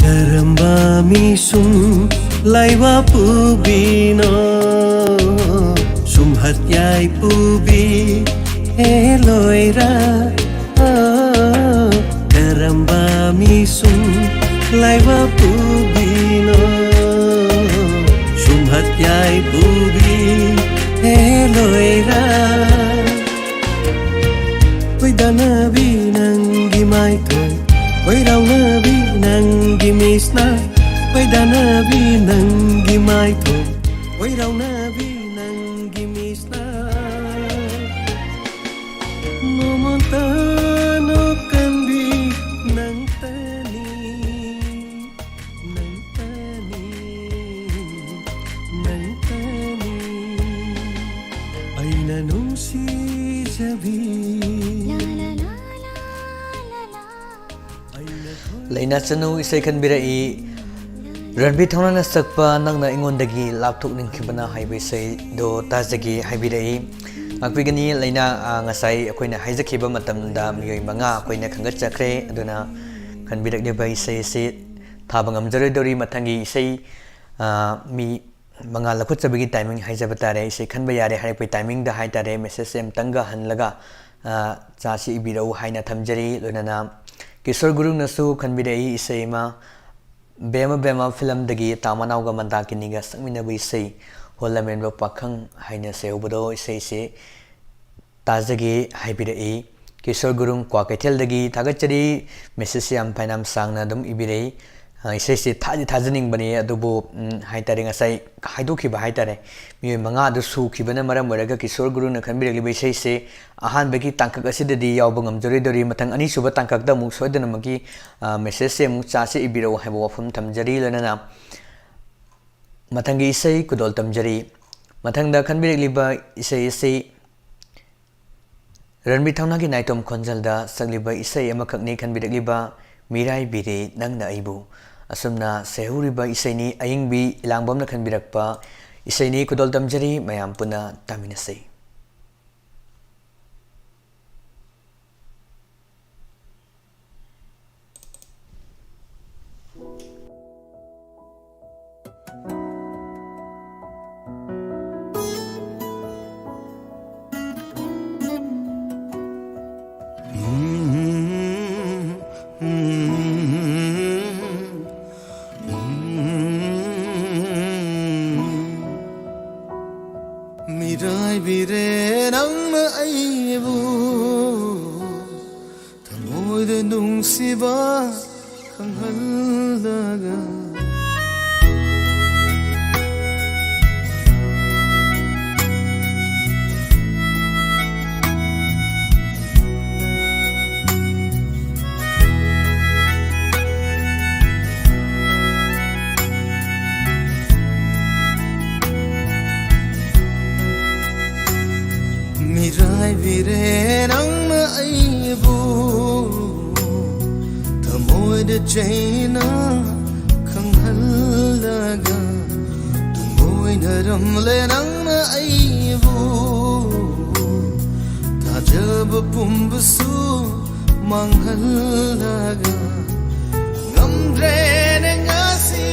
ꯀꯔꯝꯕ ꯃꯤꯁꯨꯝ ꯂꯥꯏꯋꯥ ꯄꯨꯕꯤꯅꯣ? ꯁꯨꯝꯍꯠ ꯌꯥꯏ ꯄꯨꯕꯤ ꯍꯦ ꯂꯣꯏꯔ꯫ ꯀꯔꯝꯕ ꯃꯤꯁꯨꯝ ꯂꯥꯏꯋꯥ ꯄꯨꯕꯤꯅꯣ? ꯁꯨꯝꯍꯠ ꯌꯥꯏ ꯄꯨꯕꯤ ꯍꯦ ꯂꯣꯏꯔ꯫ ꯈꯣꯏꯗꯥꯅꯕꯤ ꯅꯪꯒꯤ ꯃꯥꯏꯊꯣꯡ, ꯈꯣꯏꯔꯥꯎꯅꯕꯤ ꯅꯪꯒꯤ ꯃꯤꯠꯁꯅ꯫ ꯈꯣꯏꯗꯥꯅꯕꯤ ꯅꯪꯒꯤ ꯃꯥꯏꯊꯣꯡ, ꯈꯣꯏꯔꯥꯎꯅꯕꯤ ꯅꯪꯒꯤ ꯃꯤꯠꯁꯅ꯫ ꯅꯣꯡꯃꯇ ꯅꯣꯛꯀꯟꯕꯤ ꯅꯪꯇꯅꯤ, ꯅꯪꯇꯅꯤ, ꯅꯪꯇꯅꯤ ꯑꯩꯅ ꯅꯨꯡꯁꯤꯖꯕꯤ꯫ ꯑꯩꯅ ꯂꯩꯅꯥ ꯆꯅꯨ ꯏꯁꯩ ꯈꯟꯕꯤꯔꯛꯏ꯫ ꯔꯟꯕꯤꯔ ꯊꯧꯅꯥꯅ ꯁꯛꯄ ꯅꯪꯅ ꯑꯩꯉꯣꯟꯗꯒꯤ ꯂꯥꯞꯊꯣꯛꯅꯤꯡꯈꯤꯕꯅ ꯍꯥꯏꯕ ꯏꯁꯩꯗꯣ ꯇꯥꯖꯒꯦ ꯍꯥꯏꯕꯤꯔꯛꯏ꯫ ꯉꯥꯛꯄꯤꯒꯅꯤ ꯂꯩꯅꯥ, ꯑ, ꯉꯁꯥꯏ ꯑꯩꯈꯣꯏꯅ ꯍꯥꯏꯖꯈꯤꯕ ꯃꯇꯝꯗ ꯃꯤꯑꯣꯏ ꯃꯉꯥ ꯑꯩꯈꯣꯏꯅ ꯈꯟꯒꯠꯆꯈ꯭ꯔꯦ꯫ ꯑꯗꯨꯅ ꯈꯟꯕꯤꯔꯛꯂꯤꯕ ꯏꯁꯩ ꯑꯁꯤ ꯊꯥꯕ ꯉꯝꯖꯔꯣꯏꯗꯧꯔꯤ꯫ ꯃꯊꯪꯒꯤ ꯏꯁꯩ, ꯑ, ꯃꯤ ꯃꯉꯥ ꯂꯧꯈꯠꯆꯕꯒꯤ timing ꯍꯥꯏꯖꯕ ꯇꯥꯔꯦ꯫ ꯏꯁꯩ ꯈꯟꯕ ꯌꯥꯔꯦ ꯍꯥꯏꯔꯛꯄꯒꯤ timingꯗ ꯍꯥꯏ ꯇꯥꯔꯦ, messageꯁꯦ ꯑꯃꯨꯛꯇꯪꯒ ꯍꯜꯂꯒ, ꯑ, ꯆꯥꯁꯤ ꯏꯕꯤꯔꯛꯎ ꯍꯥꯏꯅ ꯊꯝꯖꯔꯤ꯫ ꯂꯣꯏꯅꯅ ꯀꯤꯁꯣꯔ ꯒꯨꯔꯨꯡꯅꯁꯨ ꯈꯟꯕꯤꯔꯛꯏ ꯏꯁꯩ ꯑꯃ, ꯕꯦꯃ ꯕꯦꯃ ꯐꯤꯂꯝꯗꯒꯤ ꯇꯥ ꯃꯅꯥꯎꯒ ꯃꯟꯗꯥꯀꯤꯅꯤꯒ ꯁꯛꯃꯤꯟꯅꯕ ꯏꯁꯩ ꯍꯣ ꯂꯝꯍꯦꯟꯕ ꯄꯥꯈꯪ ꯍꯥꯏꯅ ꯁꯩꯍꯧꯕꯗꯣ, ꯏꯁꯩꯁꯦ ꯇꯥꯖꯒꯦ ꯍꯥꯏꯕꯤꯔꯛꯏ꯫ ꯀꯤꯁꯣꯔ ꯒꯨꯔꯨꯡ ꯀ꯭ꯋꯥꯀꯩꯊꯦꯜꯗꯒꯤ ꯊꯥꯒꯠꯆꯔꯤ꯫ Messageꯁꯦ ꯌꯥꯝ ꯐꯅꯌꯥꯝ ꯁꯥꯡꯅ ꯑꯗꯨꯝ ꯏꯕꯤꯔꯛꯏ꯫ ꯑ, ꯏꯁꯩꯁꯦ ꯊꯥꯗꯤ ꯊꯥꯖꯅꯤꯡꯕꯅꯤ, ꯑꯗꯨꯕꯨ, ꯎꯝ, ꯍꯥꯏ ꯇꯥꯔꯦ, ꯉꯁꯥꯏ ꯍꯥꯏꯗꯣꯛꯈꯤꯕ ꯍꯥꯏ ꯇꯥꯔꯦ, ꯃꯤꯑꯣꯏ ꯃꯉꯥ ꯑꯗꯨ ꯁꯨꯈꯤꯕꯅ ꯃꯔꯝ ꯑꯣꯏꯔꯒ ꯀꯤꯁꯣꯔ ꯒꯨꯔꯨꯡꯅ ꯈꯟꯕꯤꯔꯛꯂꯤꯕ ꯏꯁꯩꯁꯦ ꯑꯍꯥꯟꯕꯒꯤ ꯇꯥꯡꯀꯛ ꯑꯁꯤꯗꯗꯤ ꯌꯥꯎꯕ ꯉꯝꯖꯔꯣꯏꯗꯧꯔꯤ꯫ ꯃꯊꯪ ꯑꯅꯤꯁꯨꯕ ꯇꯥꯡꯀꯛꯇ ꯑꯃꯨꯛ ꯁꯣꯏꯗꯅꯃꯛꯀꯤ, ꯑ, messageꯁꯦ ꯑꯃꯨꯛ ꯆꯥꯁꯤ ꯏꯕꯤꯔꯛꯎ ꯍꯥꯏꯕ ꯋꯥꯐꯝ ꯊꯝꯖꯔꯤ꯫ ꯂꯣꯏꯅꯅ ꯃꯊꯪꯒꯤ ꯏꯁꯩ ꯈꯨꯗꯣꯜ ꯇꯝꯖꯔꯤ꯫ ꯃꯊꯪꯗ ꯈꯟꯕꯤꯔꯛꯂꯤꯕ ꯏꯁꯩ ꯑꯁꯤ ꯔꯟꯕꯤꯔ ꯊꯧꯅꯥꯒꯤ ꯅꯥꯏꯇꯣꯝ ꯈꯣꯟꯖꯦꯜꯗ ꯁꯛꯂꯤꯕ ꯏꯁꯩ ꯑꯃꯈꯛꯅꯤ꯫ ꯈꯟꯕꯤꯔꯛꯂꯤꯕ ꯃꯤꯔꯥꯏꯕꯤꯔꯦ ꯅꯪꯅ ꯑꯩꯕꯨ꯫ ꯑꯁꯨꯝꯅ ꯁꯩꯍꯧꯔꯤꯕ ꯏꯁꯩꯅꯤ꯫ ꯑꯌꯤꯡꯕꯤ ꯏꯂꯥꯡꯕꯝꯅ ꯈꯟꯕꯤꯔꯛꯄ ꯏꯁꯩꯅꯤ꯫ ꯈꯨꯗꯣꯜ ꯇꯝꯖꯔꯤ, ꯃꯌꯥꯝ ꯄꯨꯟꯅ ꯇꯥꯃꯤꯟꯅꯁꯤ꯫ ꯃꯤꯔꯥꯏꯕꯤꯔꯦ ꯅꯪꯅ ꯑꯩꯕꯨ, ꯊꯃꯣꯏꯗ ꯅꯨꯡꯁꯤꯕ ꯈꯪꯍꯜꯂꯒ꯫ ꯃꯤꯔꯥꯏꯕꯤꯔꯦ ꯅꯪꯅ ꯑꯩꯕꯨ, ꯊꯃꯣꯏꯗ ꯆꯩꯅ ꯈꯪꯍꯜ ꯇꯨꯡꯑꯣꯏꯅꯔꯝꯂꯦ ꯅꯪꯅ ꯑꯩꯕꯨ꯫ ꯊꯥꯖꯕ ꯄꯨꯝꯕꯁꯨ ꯃꯥꯡꯍꯜꯂꯒ ꯉꯝꯗ꯭ꯔꯦꯅꯦ ꯉꯁꯤ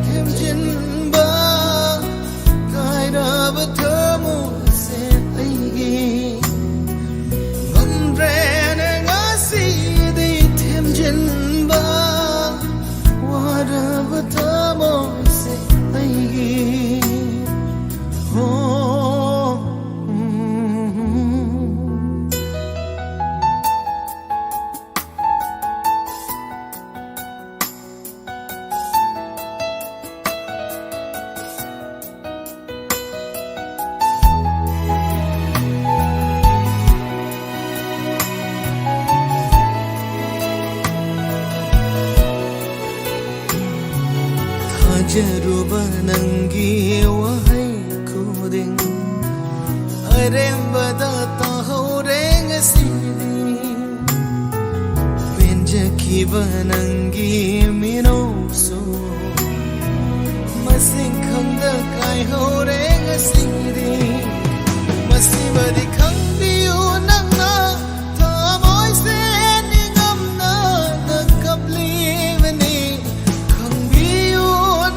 ꯊꯦꯝꯖꯤꯟꯕ꯫ ꯀꯥꯏꯔꯕ ꯊꯃꯣꯏꯁꯦ ꯑꯩꯒꯤ ꯉꯝꯗ꯭ꯔꯦꯅꯦ ꯉꯁꯤꯗꯤ ꯊꯦꯝꯖꯤꯟꯕ꯫ ꯋꯥꯔꯕ ꯊꯃꯣꯏꯁꯦ ꯑꯩꯒꯤ꯫ ꯍꯣ, ꯎꯝ꯫ ꯊꯥꯖꯔꯨꯕ ꯅꯪꯒꯤ ꯋꯥꯍꯩ ꯈꯨꯗꯤꯡ ꯑꯔꯦꯝꯕꯗ ꯇꯥꯍꯧꯔꯦ ꯉꯁꯤꯗꯤ꯫ ꯄꯦꯟꯖꯈꯤꯕ ꯅꯪꯒꯤ ꯃꯤꯅꯣꯛꯁꯨ ꯃꯁꯤꯡ ꯈꯪꯗ ꯀꯥꯏꯍꯧꯔꯦ ꯉꯁꯤꯗꯤ꯫ ꯃꯁꯤꯃꯗꯤ ꯈꯪꯕꯤꯌꯨ ꯅꯪꯅ ꯊꯃꯣꯏꯁꯦ ꯅꯤꯡꯉꯝꯅꯅ ꯀꯞꯂꯤꯕꯅꯤ꯫ ꯈꯪꯕꯤꯌꯨ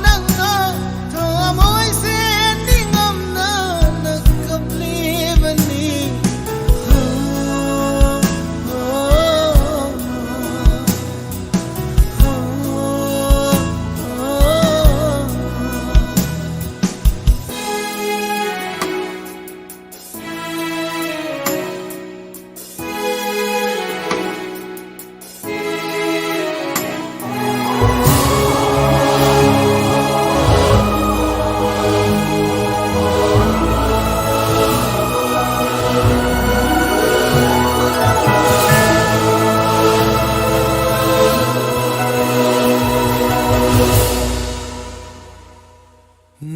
ꯅꯪꯅ ꯊꯃꯣꯏꯁꯦ ꯅꯤꯡꯉꯝꯅꯅ ꯀꯞꯂꯤꯕꯅꯤ꯫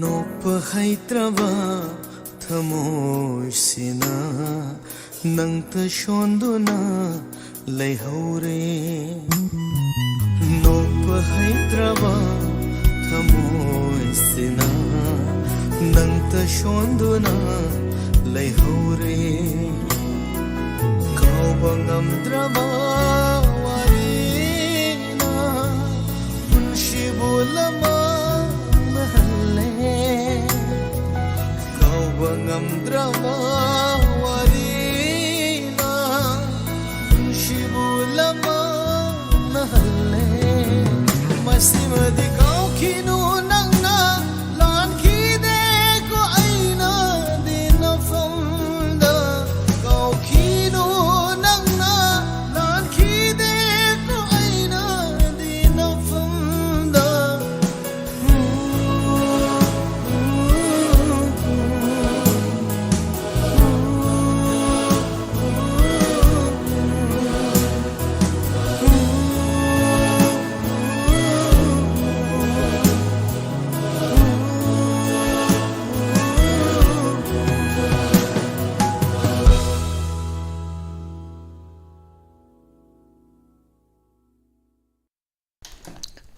ꯅꯣꯛꯄ ꯍꯩꯇ꯭ꯔꯕ ꯊꯃꯣꯏꯁꯤꯅ ꯅꯪꯇ ꯁꯣꯟꯗꯨꯅ ꯂꯩꯍꯧꯔꯦ꯫ ꯅꯣꯛꯄ ꯍꯩꯇ꯭ꯔꯕ ꯊꯃꯣꯏꯁꯤꯅ ꯅꯪꯇ ꯁꯣꯟꯗꯨꯅ ꯂꯩꯍꯧꯔꯦ꯫ ꯀꯥꯎꯕ ꯉꯝꯗ꯭ꯔꯕ ꯋꯥꯔꯤꯅ ꯄꯨꯟꯁꯤꯕꯨ ꯂꯃꯥꯡꯅꯍꯜꯂꯦ꯫ ꯀꯥꯎꯕ ꯉꯝꯗ꯭ꯔꯕ ꯋꯥꯔꯤꯅ ꯄꯨꯟꯁꯤꯕꯨ ꯂꯃꯥꯡꯅꯍꯜꯂꯦ꯫ ꯃꯁꯤꯃꯗꯤ ꯀꯥꯎꯈꯤꯅꯨ ꯅꯪꯅ ꯂꯥꯟꯈꯤꯗꯦꯀꯣ ꯑꯩꯅꯗꯤ ꯅꯐꯝꯗ꯫ ꯀꯥꯎꯈꯤꯅꯨ ꯅꯪꯅ ꯂꯥꯟꯈꯤꯗꯦꯀꯣ ꯑꯩꯅꯗꯤ ꯅꯐꯝꯗ꯫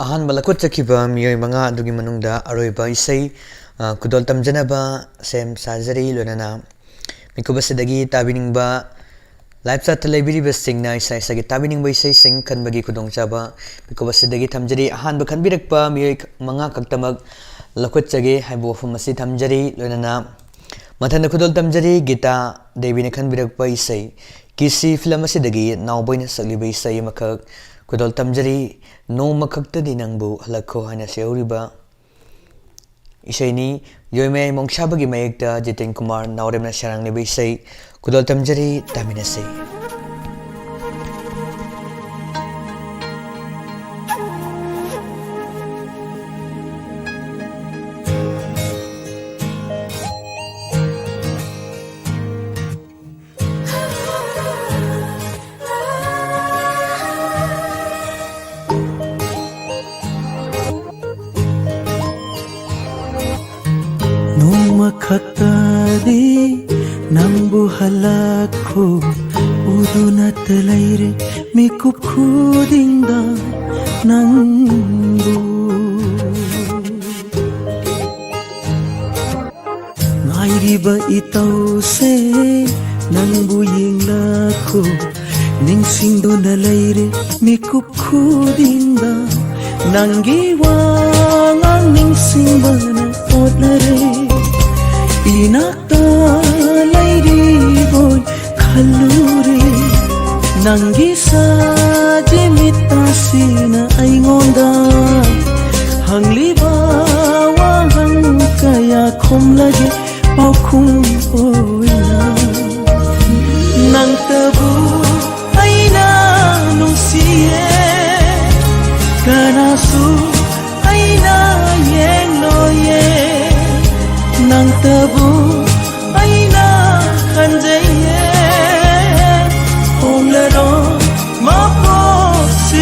ꯑꯍꯥꯟꯕ ꯂꯧꯈꯠꯆꯈꯤꯕ ꯃꯤꯑꯣꯏ ꯃꯉꯥ ꯑꯗꯨꯒꯤ ꯃꯅꯨꯡꯗ ꯑꯔꯣꯏꯕ ꯏꯁꯩ, ꯑ, ꯈꯨꯗꯣꯜ ꯇꯝꯖꯅꯕ ꯁꯦꯝ ꯁꯥꯖꯔꯤ꯫ ꯂꯣꯏꯅꯅ ꯃꯤꯀꯨꯞ ꯑꯁꯤꯗꯒꯤ ꯇꯥꯕꯤꯅꯤꯡꯕ live chat ꯇ ꯂꯩꯕꯤꯔꯤꯕꯁꯤꯡꯅ ꯏꯁꯥ ꯏꯁꯥꯒꯤ ꯇꯥꯕꯤꯅꯤꯡꯕ ꯏꯁꯩꯁꯤꯡ ꯈꯟꯕꯒꯤ ꯈꯨꯗꯣꯡꯆꯥꯕ ꯃꯤꯀꯨꯞ ꯑꯁꯤꯗꯒꯤ ꯊꯝꯖꯔꯤ꯫ ꯑꯍꯥꯟꯕ ꯈꯟꯕꯤꯔꯛꯄ ꯃꯤꯑꯣꯏ ꯃꯉꯥ ꯈꯛꯇꯃꯛ ꯂꯧꯈꯠꯆꯒꯦ ꯍꯥꯏꯕ ꯋꯥꯐꯝ ꯑꯁꯤ ꯊꯝꯖꯔꯤ꯫ ꯂꯣꯏꯅꯅ ꯃꯊꯪꯗ ꯈꯨꯗꯣꯜ ꯇꯝꯖꯔꯤ, ꯒꯤꯇꯥ ꯗꯦꯕꯤꯅ ꯈꯟꯕꯤꯔꯛꯄ ꯏꯁꯩ ꯀꯤꯁꯤ film ꯑꯁꯤꯗꯒꯤ ꯅꯥꯎꯕꯣꯏꯅ ꯁꯛꯂꯤꯕ ꯏꯁꯩ ꯑꯃꯈꯛ ꯈꯨꯗꯣꯜ ꯇꯝꯖꯔꯤ, ꯅꯣꯡꯃ ꯈꯛꯇꯗꯤ ꯅꯪꯕꯨ ꯍꯜꯂꯛꯈꯣ ꯍꯥꯏꯅ ꯁꯩꯍꯧꯔꯤꯕ ꯏꯁꯩꯅꯤ꯫ ꯌꯣꯏꯃꯌꯥꯏ ꯃꯣꯡꯁꯥꯕꯒꯤ ꯃꯌꯦꯛꯇ ꯖꯤꯇꯦꯟ ꯀꯨꯃꯥꯔ ꯅꯥꯎꯔꯦꯝꯅ ꯁꯩꯔꯥꯡꯂꯤꯕ ꯏꯁꯩ ꯈꯨꯗꯣꯜ ꯇꯝꯖꯔꯤ, ꯇꯥꯃꯤꯟꯅꯁꯤ꯫ ꯅꯣꯡꯃ ꯈꯛꯇꯗꯤ ꯅꯪꯕꯨ ꯍꯜꯂꯛꯈꯣ ꯎꯗꯨꯅꯇ ꯂꯩꯔꯦ ꯃꯤꯀꯨꯞ ꯈꯨꯗꯤꯡꯗ ꯅꯪꯕꯨ꯫ ꯏꯕ ꯏꯇꯧꯁꯦ ꯅꯪꯕꯨ ꯌꯦꯡꯂꯛꯈꯣ, ꯅꯤꯡꯁꯤꯡꯗꯨꯅ ꯂꯩꯔꯦ ꯃꯤꯀꯨꯞ ꯈꯨꯗꯤꯡꯗ꯫ ꯅꯪꯒꯤ ꯋꯥꯉꯥꯡ ꯅꯤꯡꯁꯤꯡꯕꯅ ꯑꯣꯠꯅꯔꯦ, ꯏꯅꯥꯛꯇ ꯂꯩꯔꯤꯕꯣꯏ ꯈꯜꯂꯨꯔꯦ꯫ ꯅꯪꯒꯤ ꯁꯥꯖꯤ ꯃꯤꯠꯇꯁꯤꯅ ꯑꯩꯉꯣꯟꯗ ꯍꯪꯂꯤꯕ ꯋꯥꯍꯪ ꯀꯌꯥ ꯈꯨꯝꯂꯒꯦ ꯄꯥꯎꯈꯨꯝ ꯑꯣꯏꯅ꯫ ꯅꯪꯇꯕꯨ ꯑꯩꯅ ꯅꯨꯡꯁꯤꯌꯦ, ꯀꯅꯥꯁꯨ ꯑꯩꯅ ꯌꯦꯡꯂꯣꯏꯌꯦ꯫ ꯅꯪꯇꯕꯨ ꯑꯩꯅ ꯈꯟꯖꯩꯌꯦ, ꯍꯣꯡꯂꯔꯣꯏ ꯃꯄꯣꯛꯁꯤꯃꯒꯤ꯫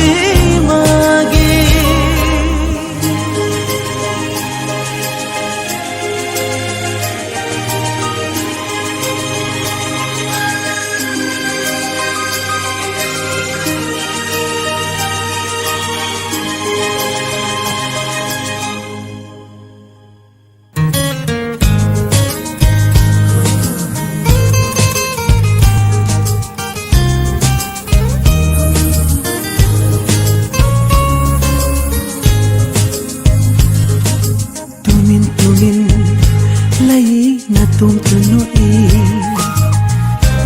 ꯇꯨꯃꯤꯟ ꯇꯨꯃꯤꯟ ꯂꯩ ꯅꯇꯣꯝꯇ ꯅꯣꯛꯏ꯫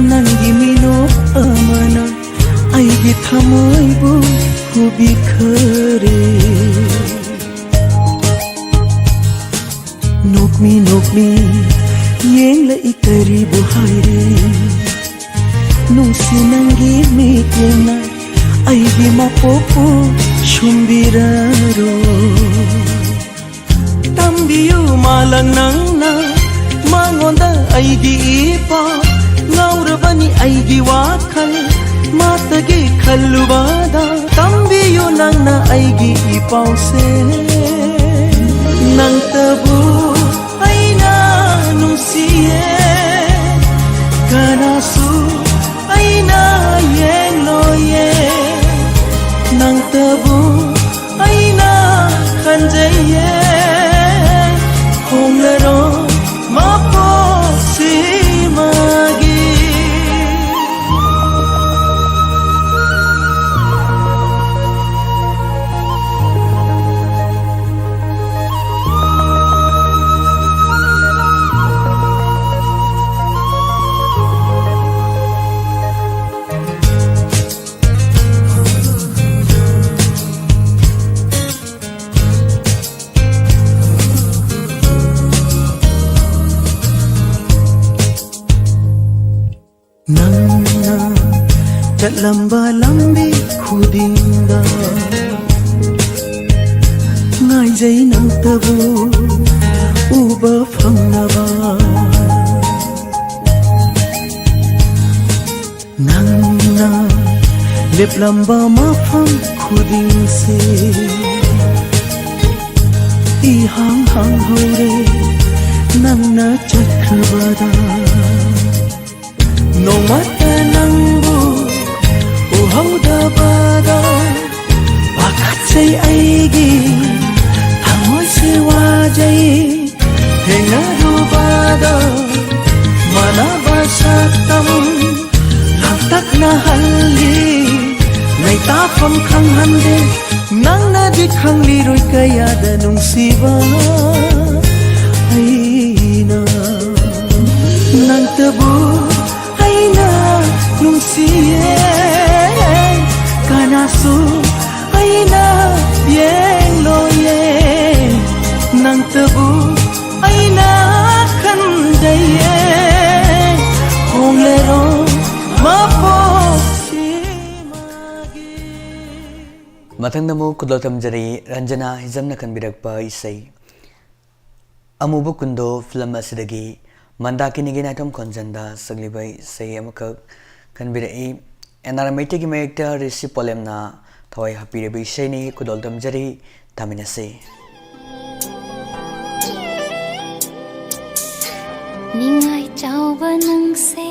ꯅꯪꯒꯤ ꯃꯤꯅꯣꯛ ꯑꯃꯅ ꯑꯩꯒꯤ ꯊꯃꯣꯏꯕꯨ ꯍꯨꯕꯤꯈꯔꯦ꯫ ꯅꯣꯛꯃꯤ ꯅꯣꯛꯃꯤ ꯌꯦꯡꯂꯛꯏ ꯀꯔꯤꯕꯨ ꯍꯥꯏꯔꯤ? ꯅꯨꯡꯁꯤ ꯅꯪꯒꯤ ꯃꯤꯠꯌꯦꯡꯅ ꯑꯩꯒꯤ ꯃꯄꯣꯛꯄꯨ ꯁꯨꯝꯕꯤꯔꯔꯣ꯫ ꯇꯝꯕꯤꯌꯨ ꯃꯥꯂꯪ ꯅꯪꯅ ꯃꯉꯣꯟꯗ ꯑꯩꯒꯤ ꯏꯄꯥ꯫ ꯉꯥꯎꯔꯕꯅꯤ ꯑꯩꯒꯤ ꯋꯥꯈꯜ ꯃꯥꯇꯒꯤ ꯈꯜꯂꯨꯕꯗ꯫ ꯇꯝꯕꯤꯌꯨ ꯅꯪꯅ ꯑꯩꯒꯤ ꯏꯄꯥꯎꯁꯦ꯫ ꯅꯪꯇꯕꯨ ꯑꯩꯅ ꯅꯨꯡꯁꯤꯌꯦ, ꯀꯅꯥꯁꯨ ꯑꯩꯅ ꯌꯦꯡꯂꯣꯏꯌꯦ꯫ ꯅꯪꯇꯕꯨ ꯑꯩꯅ ꯈꯟꯖꯩꯌꯦ, ꯍꯣꯡꯂꯔꯣꯏ ꯃꯄꯣꯛ ꯇꯝꯕ ꯂꯝꯕꯤ ꯈꯨꯗꯤꯡꯗ ꯉꯥꯏꯖꯩ ꯅꯪꯇꯕꯨ ꯎꯕ ꯐꯪꯅꯕ꯫ ꯅꯪꯅ ꯂꯦꯞꯂꯝꯕ ꯃꯐꯝ ꯈꯨꯗꯤꯡꯁꯦ ꯏꯍꯥꯡ ꯍꯥꯡꯍꯧꯔꯦ ꯅꯪꯅ ꯆꯠꯈ꯭ꯔꯕꯗ꯫ ꯅꯣꯡꯃꯇ ꯅꯪꯕꯨ ꯎꯍꯧꯗꯕꯗ ꯄꯥꯈꯠꯆꯩ ꯑꯩꯒꯤ ꯊꯃꯣꯏꯁꯦ ꯋꯥꯖꯩ꯫ ꯊꯦꯡꯅꯔꯨꯕꯗ ꯃꯥꯟꯅꯕ ꯁꯛꯇꯝ ꯂꯥꯡꯇꯛꯅꯍꯜꯂꯤ꯫ ꯂꯩꯇꯥꯐꯝ ꯈꯪꯍꯟꯗꯦ꯫ ꯅꯪꯅꯗꯤ ꯈꯪꯂꯤꯔꯣꯏ ꯀꯌꯥꯗ ꯅꯨꯡꯁꯤꯕ ꯑꯩꯅ ꯅꯪꯇꯕꯨ ꯑꯩꯅ ꯅꯨꯡꯁꯤꯌꯦ꯫ ꯀꯅꯥꯁꯨ ꯑꯩꯅ ꯌꯦꯡꯂꯣꯏꯌꯦ꯫ ꯅꯪꯇꯕꯨ ꯑꯩꯅ ꯈꯟꯖꯩꯌꯦ꯫ ꯍꯣꯡꯂꯔꯣꯏ ꯃꯄꯣꯛꯁꯤꯃꯒꯤ꯫ ꯃꯊꯪꯗ ꯑꯃꯨꯛ ꯈꯨꯗꯣꯜ ꯇꯝꯖꯔꯤ ꯔꯟꯖꯅꯥ ꯍꯤꯖꯝꯅ ꯈꯟꯕꯤꯔꯛꯄ ꯏꯁꯩ꯫ ꯑꯃꯨꯕ ꯀꯨꯟꯗꯣ ꯐꯤꯂꯝ ꯑꯁꯤꯗꯒꯤ ꯃꯟꯗꯥꯀꯤꯅꯤꯒꯤ ꯅꯥꯏꯇꯣꯝ ꯈꯣꯟꯖꯟꯗ ꯁꯛꯂꯤꯕ ꯏꯁꯩ ꯑꯃꯈꯛ ꯈꯟꯕꯤꯔꯛꯏ꯫ ꯑꯦꯟ ꯑꯥꯔ ꯃꯩꯇꯩꯒꯤ ꯃꯥꯌꯦꯛꯇ ꯔꯤꯁꯤ ꯄꯣꯂꯦꯝꯅ ꯊꯋꯥꯏ ꯍꯥꯞꯄꯤꯔꯕ ꯏꯁꯩꯅꯤ꯫ ꯈꯨꯗꯣꯜ ꯇꯝꯖꯔꯤ, ꯇꯥꯃꯤꯟꯅꯁꯤ꯫ ꯅꯤꯡꯉꯥꯏ ꯆꯥꯎꯕ ꯅꯪꯁꯦ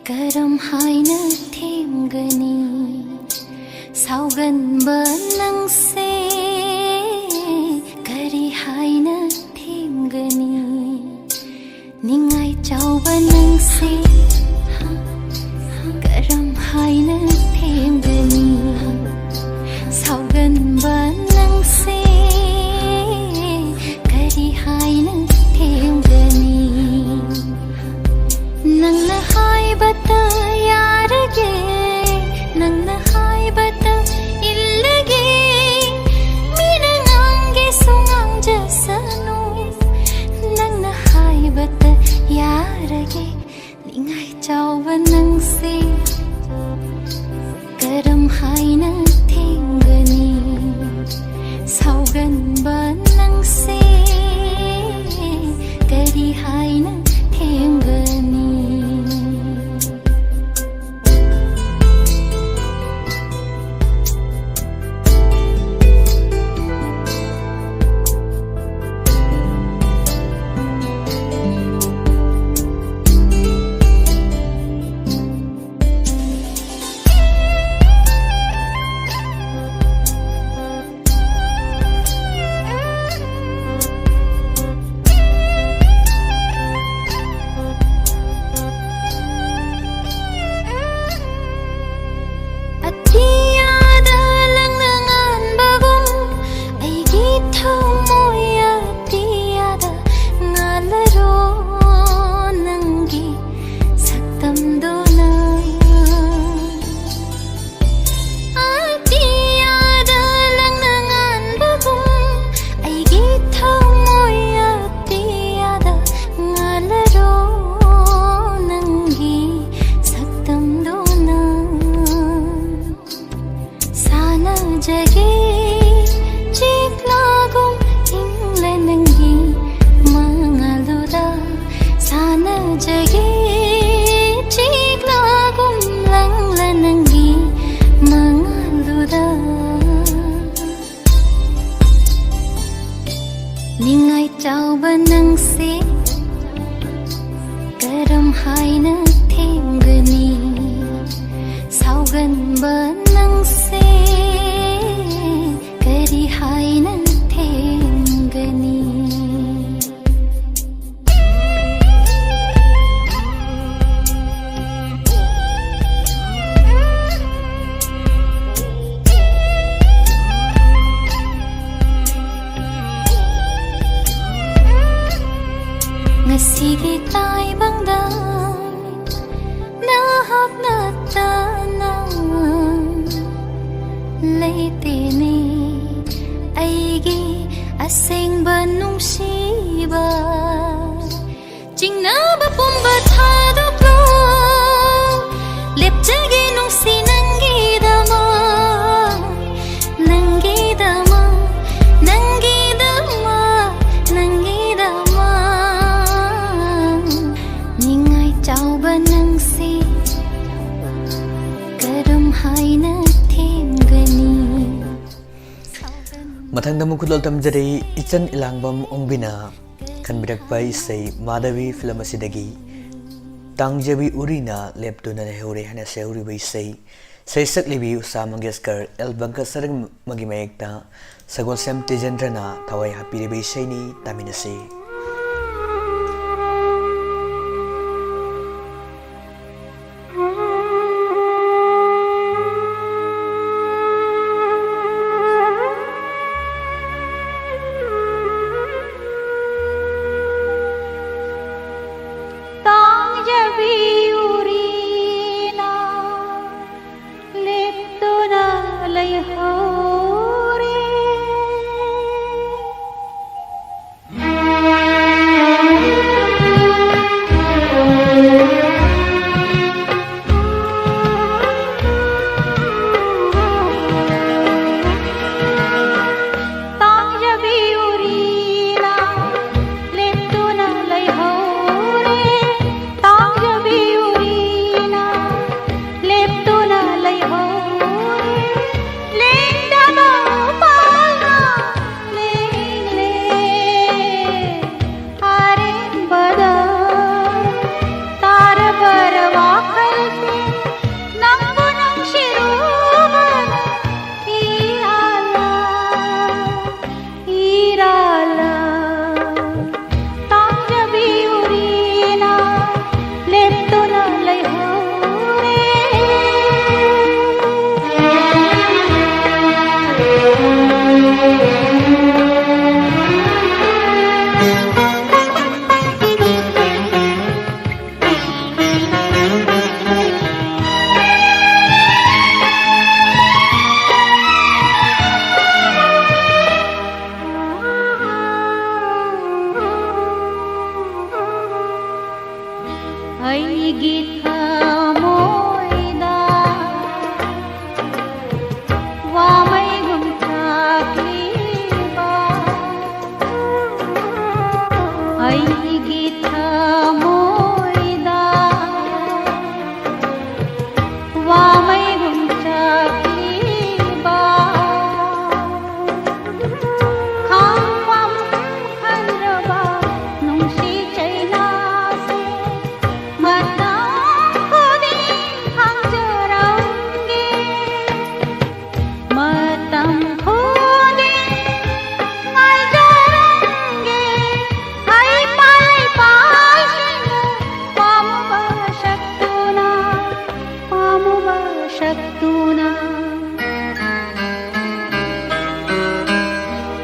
ꯀꯔꯝ ꯍꯥꯏꯅ ꯊꯦꯝꯒꯅꯤ? ꯁꯥꯎꯒꯟꯕ ꯅꯪꯁꯦ ꯀꯔꯤ ꯍꯥꯏꯅ ꯊꯦꯝꯒꯅꯤ? ꯅꯤꯡꯉꯥꯏ ꯆꯥꯎꯕ ꯅꯪꯁꯦ ꯀꯔꯝ ꯍꯥꯏꯅ ꯊꯦꯝꯒꯅꯤ? ꯁꯥꯎꯒꯟꯕ ꯅꯪꯁꯦ ꯀꯔꯤ ꯍꯥꯏꯅ ꯊꯦꯝꯒꯅꯤ? ꯅꯪꯅ ꯍꯥꯏꯕꯇ ꯌꯥꯔꯒꯦ, ꯅꯪꯅ ꯍꯥꯏꯕꯇ ꯏꯜꯂꯒꯦ, ꯍꯥꯏꯅ ꯊꯦꯡꯒꯅꯤ? ꯁꯥꯎꯒꯟꯕ ꯅꯪꯁꯦ ꯀꯔꯤ ꯍꯥꯏꯅ ꯊꯦꯡꯒꯅꯤ? ꯑꯇꯤꯌꯥꯗ ꯂꯪꯅ ꯉꯥꯟꯕꯒꯨꯝ ꯑꯩꯒꯤ ꯊꯃꯣꯏ ꯑꯇꯤꯌꯥꯗ ꯉꯥꯜꯂꯔꯣ ꯅꯪꯒꯤ ꯁꯛꯇꯝꯗꯨꯅ꯫ ꯑꯇꯤꯌꯥꯗ ꯂꯪꯅ ꯉꯥꯟꯕꯒꯨꯝ ꯑꯩꯒꯤ ꯊꯃꯣꯏ ꯑꯇꯤꯌꯥꯗ ꯉꯥꯜꯂꯔꯣ ꯅꯪꯒꯤ ꯁꯛꯇꯝꯗꯨꯅ꯫ ꯁꯥꯟꯅꯖꯒꯦ ꯆꯤꯛꯂꯥꯒꯨꯝ ꯏꯪꯂ ꯅꯪꯒꯤ ꯃꯉꯥꯜꯗꯨꯗ꯫ ꯁꯥꯟꯅꯖꯒꯦ ꯆꯤꯛꯂꯥꯒꯨꯝ ꯂꯪꯂ ꯅꯪꯒꯤ ꯃꯉꯥꯜꯗꯨꯗ꯫ ꯅꯤꯡꯉꯥꯏ ꯆꯥꯎꯕ ꯅꯪꯁꯦ ꯀꯔꯝ ꯍꯥꯏꯅ ꯊꯦꯝꯒꯅꯤ? ꯁꯥꯎꯒꯟꯕ ꯅꯪꯁꯦ ꯀꯔꯤ ꯍꯥꯏꯅ ꯊꯦꯝꯒꯅꯤ? ꯉꯁꯤꯒꯤ ꯇꯥꯏꯕꯪꯗ ꯅꯍꯥꯛ ꯅꯠꯇꯅ ꯂꯩꯇꯦꯅꯦ ꯑꯩꯒꯤ ꯑꯁꯦꯡꯕ ꯅꯨꯡꯁꯤꯕ꯫ ꯆꯤꯡꯅꯕ ꯄꯨꯝꯕ ꯊꯥꯗꯣꯛꯂꯣ, ꯂꯦꯞꯆꯒꯦ ꯅꯨꯡꯁꯤ ꯅꯪꯒꯤꯗꯃꯛ꯫ ꯑꯩꯅ ꯊꯦꯡꯒꯅꯤ꯫ ꯃꯊꯪꯗ ꯑꯃꯨꯛ ꯈꯨꯗꯣꯜ ꯇꯝꯖꯔꯤ, ꯏꯆꯟ ꯏꯂꯥꯡꯕꯝ ꯑꯣꯡꯕꯤꯅ ꯈꯟꯕꯤꯔꯛꯄ ꯏꯁꯩ ꯃꯥꯙꯕꯤ ꯐꯤꯂꯝ ꯑꯁꯤꯗꯒꯤ ꯇꯥꯡꯖꯕꯤ ꯎꯔꯤꯅ ꯂꯦꯞꯇꯨꯅ ꯂꯩꯍꯧꯔꯦ ꯍꯥꯏꯅ ꯁꯩꯍꯧꯔꯤꯕ ꯏꯁꯩ꯫ ꯁꯩꯁꯛꯂꯤꯕꯤ ꯎꯁꯥ ꯃꯪꯒꯦꯁꯀꯔ, ꯑꯦꯜ ꯕꯪꯀꯠ ꯁꯔꯃꯒꯤ ꯃꯌꯦꯛꯇ ꯁꯒꯣꯜꯁꯦꯝ ꯇꯦꯖꯦꯟꯗ꯭ꯔꯅ ꯊꯋꯥꯏ ꯍꯥꯞꯄꯤꯔꯤꯕ ꯏꯁꯩꯅꯤ, ꯇꯥꯃꯤꯟꯅꯁꯤ꯫ ꯇꯥꯡꯖꯕꯤ ꯎꯔꯤꯅ ꯂꯦꯞꯇꯨꯅ ꯂꯩꯍꯧꯔꯦ꯫ ꯇꯥꯡꯖꯕꯤ ꯎꯔꯤꯅ ꯂꯦꯞꯇꯨꯅ ꯂꯩꯍꯧꯔꯦ꯫ ꯇꯥꯡꯖꯕꯤ ꯎꯔꯤꯅ ꯂꯦꯞꯇꯨꯅ ꯂꯩꯍꯧꯔꯦ꯫ ꯂꯦꯡꯗ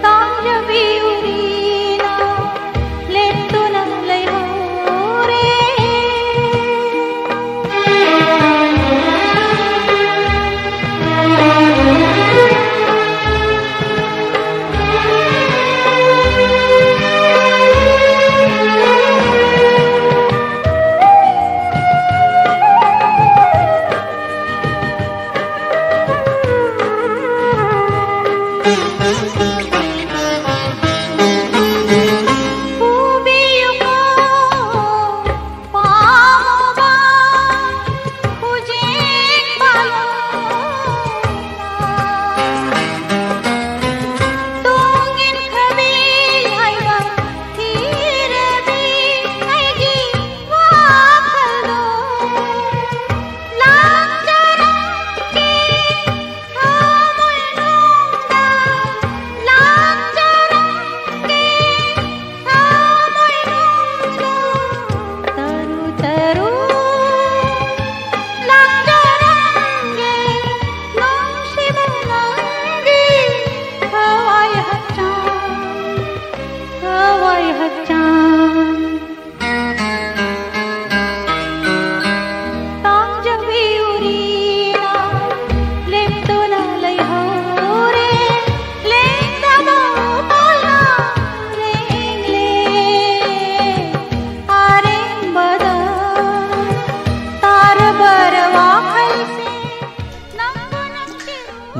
ꯇꯥꯡꯖꯕꯤ ꯎꯔꯤꯅ ꯂꯦꯞꯇꯨꯅ ꯂꯩꯍꯧꯔꯦ꯫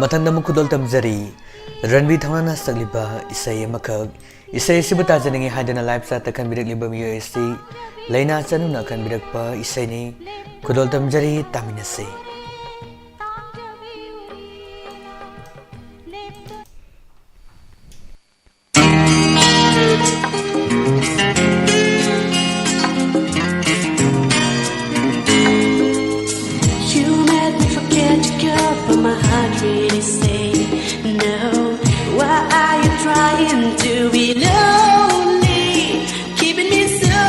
ꯃꯊꯪꯗ ꯑꯃꯨꯛ ꯈꯨꯗꯣꯜ ꯇꯝꯖꯔꯤ, ꯔꯟꯕꯤ ꯊꯧꯅꯥꯅ ꯁꯛꯂꯤꯕ ꯏꯁꯩ ꯑꯃꯈꯛ꯫ ꯏꯁꯩ ꯑꯁꯤꯕꯨ ꯇꯥꯖꯅꯤꯡꯉꯤ ꯍꯥꯏꯗꯨꯅ live chat ꯇ ꯈꯟꯕꯤꯔꯛꯂꯤꯕ ꯃꯤꯑꯣꯏ ꯑꯁꯤ ꯂꯩꯅꯥ ꯆꯅꯨꯅ ꯈꯟꯕꯤꯔꯛꯄ ꯏꯁꯩꯅꯤ꯫ ꯈꯨꯗꯣꯜ ꯇꯝꯖꯔꯤ, ꯇꯥꯃꯤꯟꯅꯁꯤ꯫ You made me forget to go, but my heart really say no. Why are you trying to be lonely, keeping me so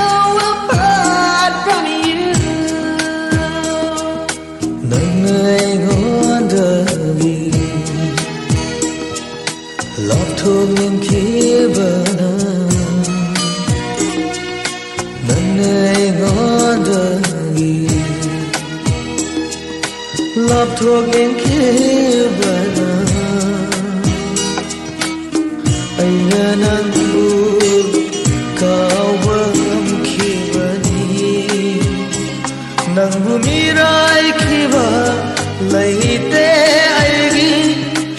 apart from you? 나 ꯊꯣꯛꯅꯤꯡꯈꯤꯕꯅ ꯅꯪꯅ ꯑꯩꯉꯣꯟꯗꯒꯤ ꯂꯥꯞꯊꯣꯛꯅꯤꯡꯈꯤꯕꯅ ꯑꯩꯅ ꯅꯪꯕꯨ ꯀꯥꯎꯕ ꯉꯝꯈꯤꯕꯅꯤ꯫ ꯅꯪꯕꯨ ꯃꯤꯔꯥꯏꯈꯤꯕ ꯂꯩꯇꯦ ꯑꯩꯒꯤ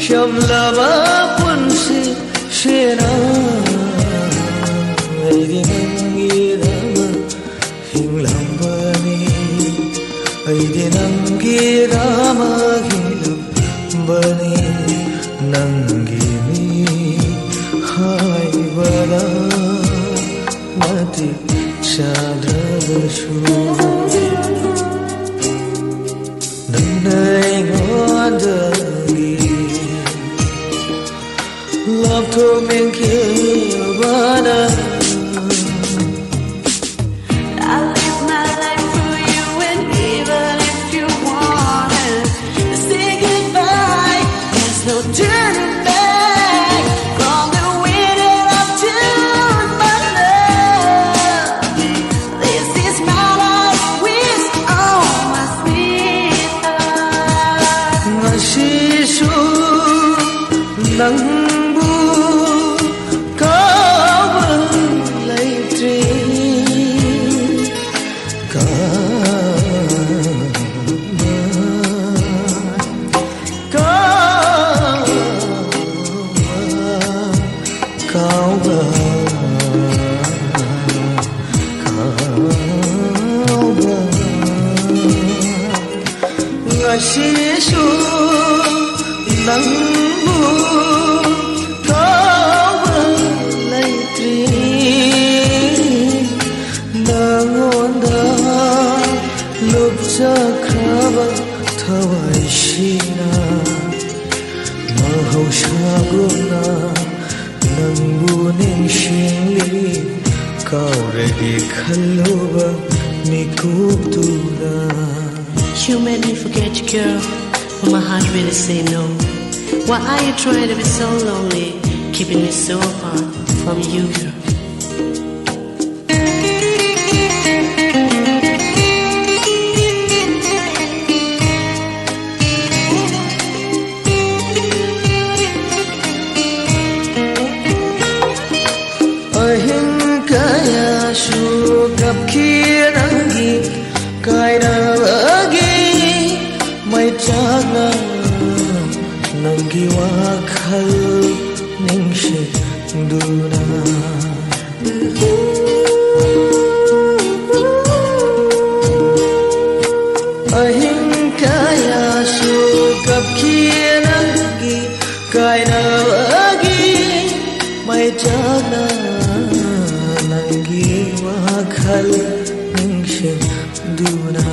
ꯁꯝꯂꯕ ꯄꯨꯟꯁꯤꯁꯤꯅ꯫ ꯑꯩꯗꯤ ꯅꯪꯒꯤꯗꯃꯛ ꯍꯤꯡꯂꯝꯕꯅꯤ꯫ ꯑꯩꯗꯤ ꯅꯪꯒꯤꯗꯃꯛ ꯍꯤꯡꯂꯝꯕꯅꯤ꯫ ꯅꯪꯒꯤꯅꯤ ꯍꯥꯏꯕꯗ ꯃꯇꯤꯛ ꯆꯥꯗ꯭ꯔꯕꯁꯨ ꯅꯪꯅ ꯑꯩꯉꯣꯟꯗꯒꯤ ꯂꯥꯞꯊꯣꯛꯅꯤꯡꯈꯤꯕꯅ I live my life for you, and even if you wanna say goodbye, there's no turning back from the way that I've turned my love. This is my life with all my sweetheart. ꯉꯁꯤꯁꯨ ꯅꯪꯕꯨ ꯀꯥꯎꯕ ꯂꯩꯇ꯭ꯔꯤ꯫ ꯀꯥꯎꯕ, ꯀꯥꯎꯕ, ꯀꯥꯎꯕ, ꯀꯥꯎꯕ꯫ ꯉꯁꯤꯁꯨ ꯅꯪꯕꯨ ꯀꯥꯎꯕ ꯂꯩꯇ꯭ꯔꯤ꯫ ꯅꯉꯣꯟꯗ ꯂꯨꯞꯆꯈ꯭ꯔꯕ ꯊꯋꯥꯏꯁꯤꯅ ꯃꯍꯧꯁꯥꯒꯨꯝꯅ ꯅꯪꯕꯨ ꯅꯤꯡꯁꯤꯡꯂꯤ꯫ ꯀꯥꯎꯔꯒꯦ ꯈꯜꯂꯨꯕ ꯃꯤꯀꯨꯞꯇꯨꯗ꯫ You made me forget you, girl, but my heart really say no. Why are you trying to be so lonely? Keeping me so apart from you, girl. ꯑꯍꯤꯡ ꯀꯌꯥꯁꯨ ꯀꯞꯈꯤ ꯅꯪꯒꯤ ꯀꯥꯏꯅꯕꯒꯤ ꯃꯩꯆꯥꯛꯅ ꯅꯪꯒꯤ ꯋꯥꯈꯜ ꯅꯤꯡꯁꯤꯡꯗꯨꯅ꯫ ꯑꯍꯤꯡ ꯀꯌꯥꯁꯨ ꯀꯞꯈꯤ ꯅꯪꯒꯤ ꯀꯥꯏꯅꯕꯒꯤ ꯃꯩꯆꯥꯛꯅ ꯅꯪꯒꯤ ꯋꯥꯈꯜ ꯅꯤꯡꯁꯤꯡꯗꯨꯅ꯫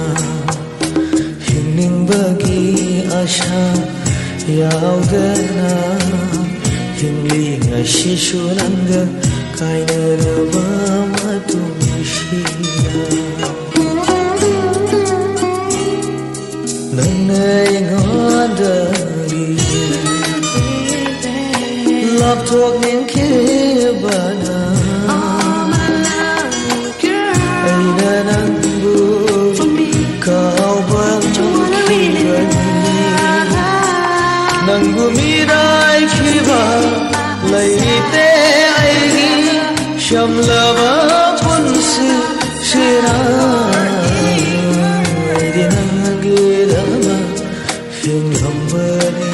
ꯍꯤꯡꯅꯤꯡꯕꯒꯤ ꯑꯁꯥ ꯌꯥꯎꯗꯅ ꯍꯤꯡꯂꯤ ꯉꯁꯤꯁꯨ ꯅꯪꯒ ꯀꯥꯏꯅꯔꯕ ꯃꯇꯨꯡꯁꯤꯗ꯫ ꯅꯪꯅ ꯑꯩꯉꯣꯟꯗꯒꯤ ꯂꯥꯞꯊꯣꯛꯅꯤꯡꯈꯤꯕꯅ ꯑꯩꯅ ꯅꯪꯕꯨ ꯀꯥꯎꯕ ꯉꯝꯈꯤꯕꯅꯤ꯫ ꯅꯪꯕꯨ ꯃꯤꯔꯥꯏꯈꯤꯕ ꯂꯩꯇꯦ ꯑꯩꯒꯤ ꯁꯝꯂꯕ ꯄꯨꯟꯁꯤꯁꯤꯗ꯫ ꯑꯩꯗꯤ ꯅꯪꯒꯤꯗꯃꯛ ꯍꯤꯡꯂꯝꯕꯅꯤ꯫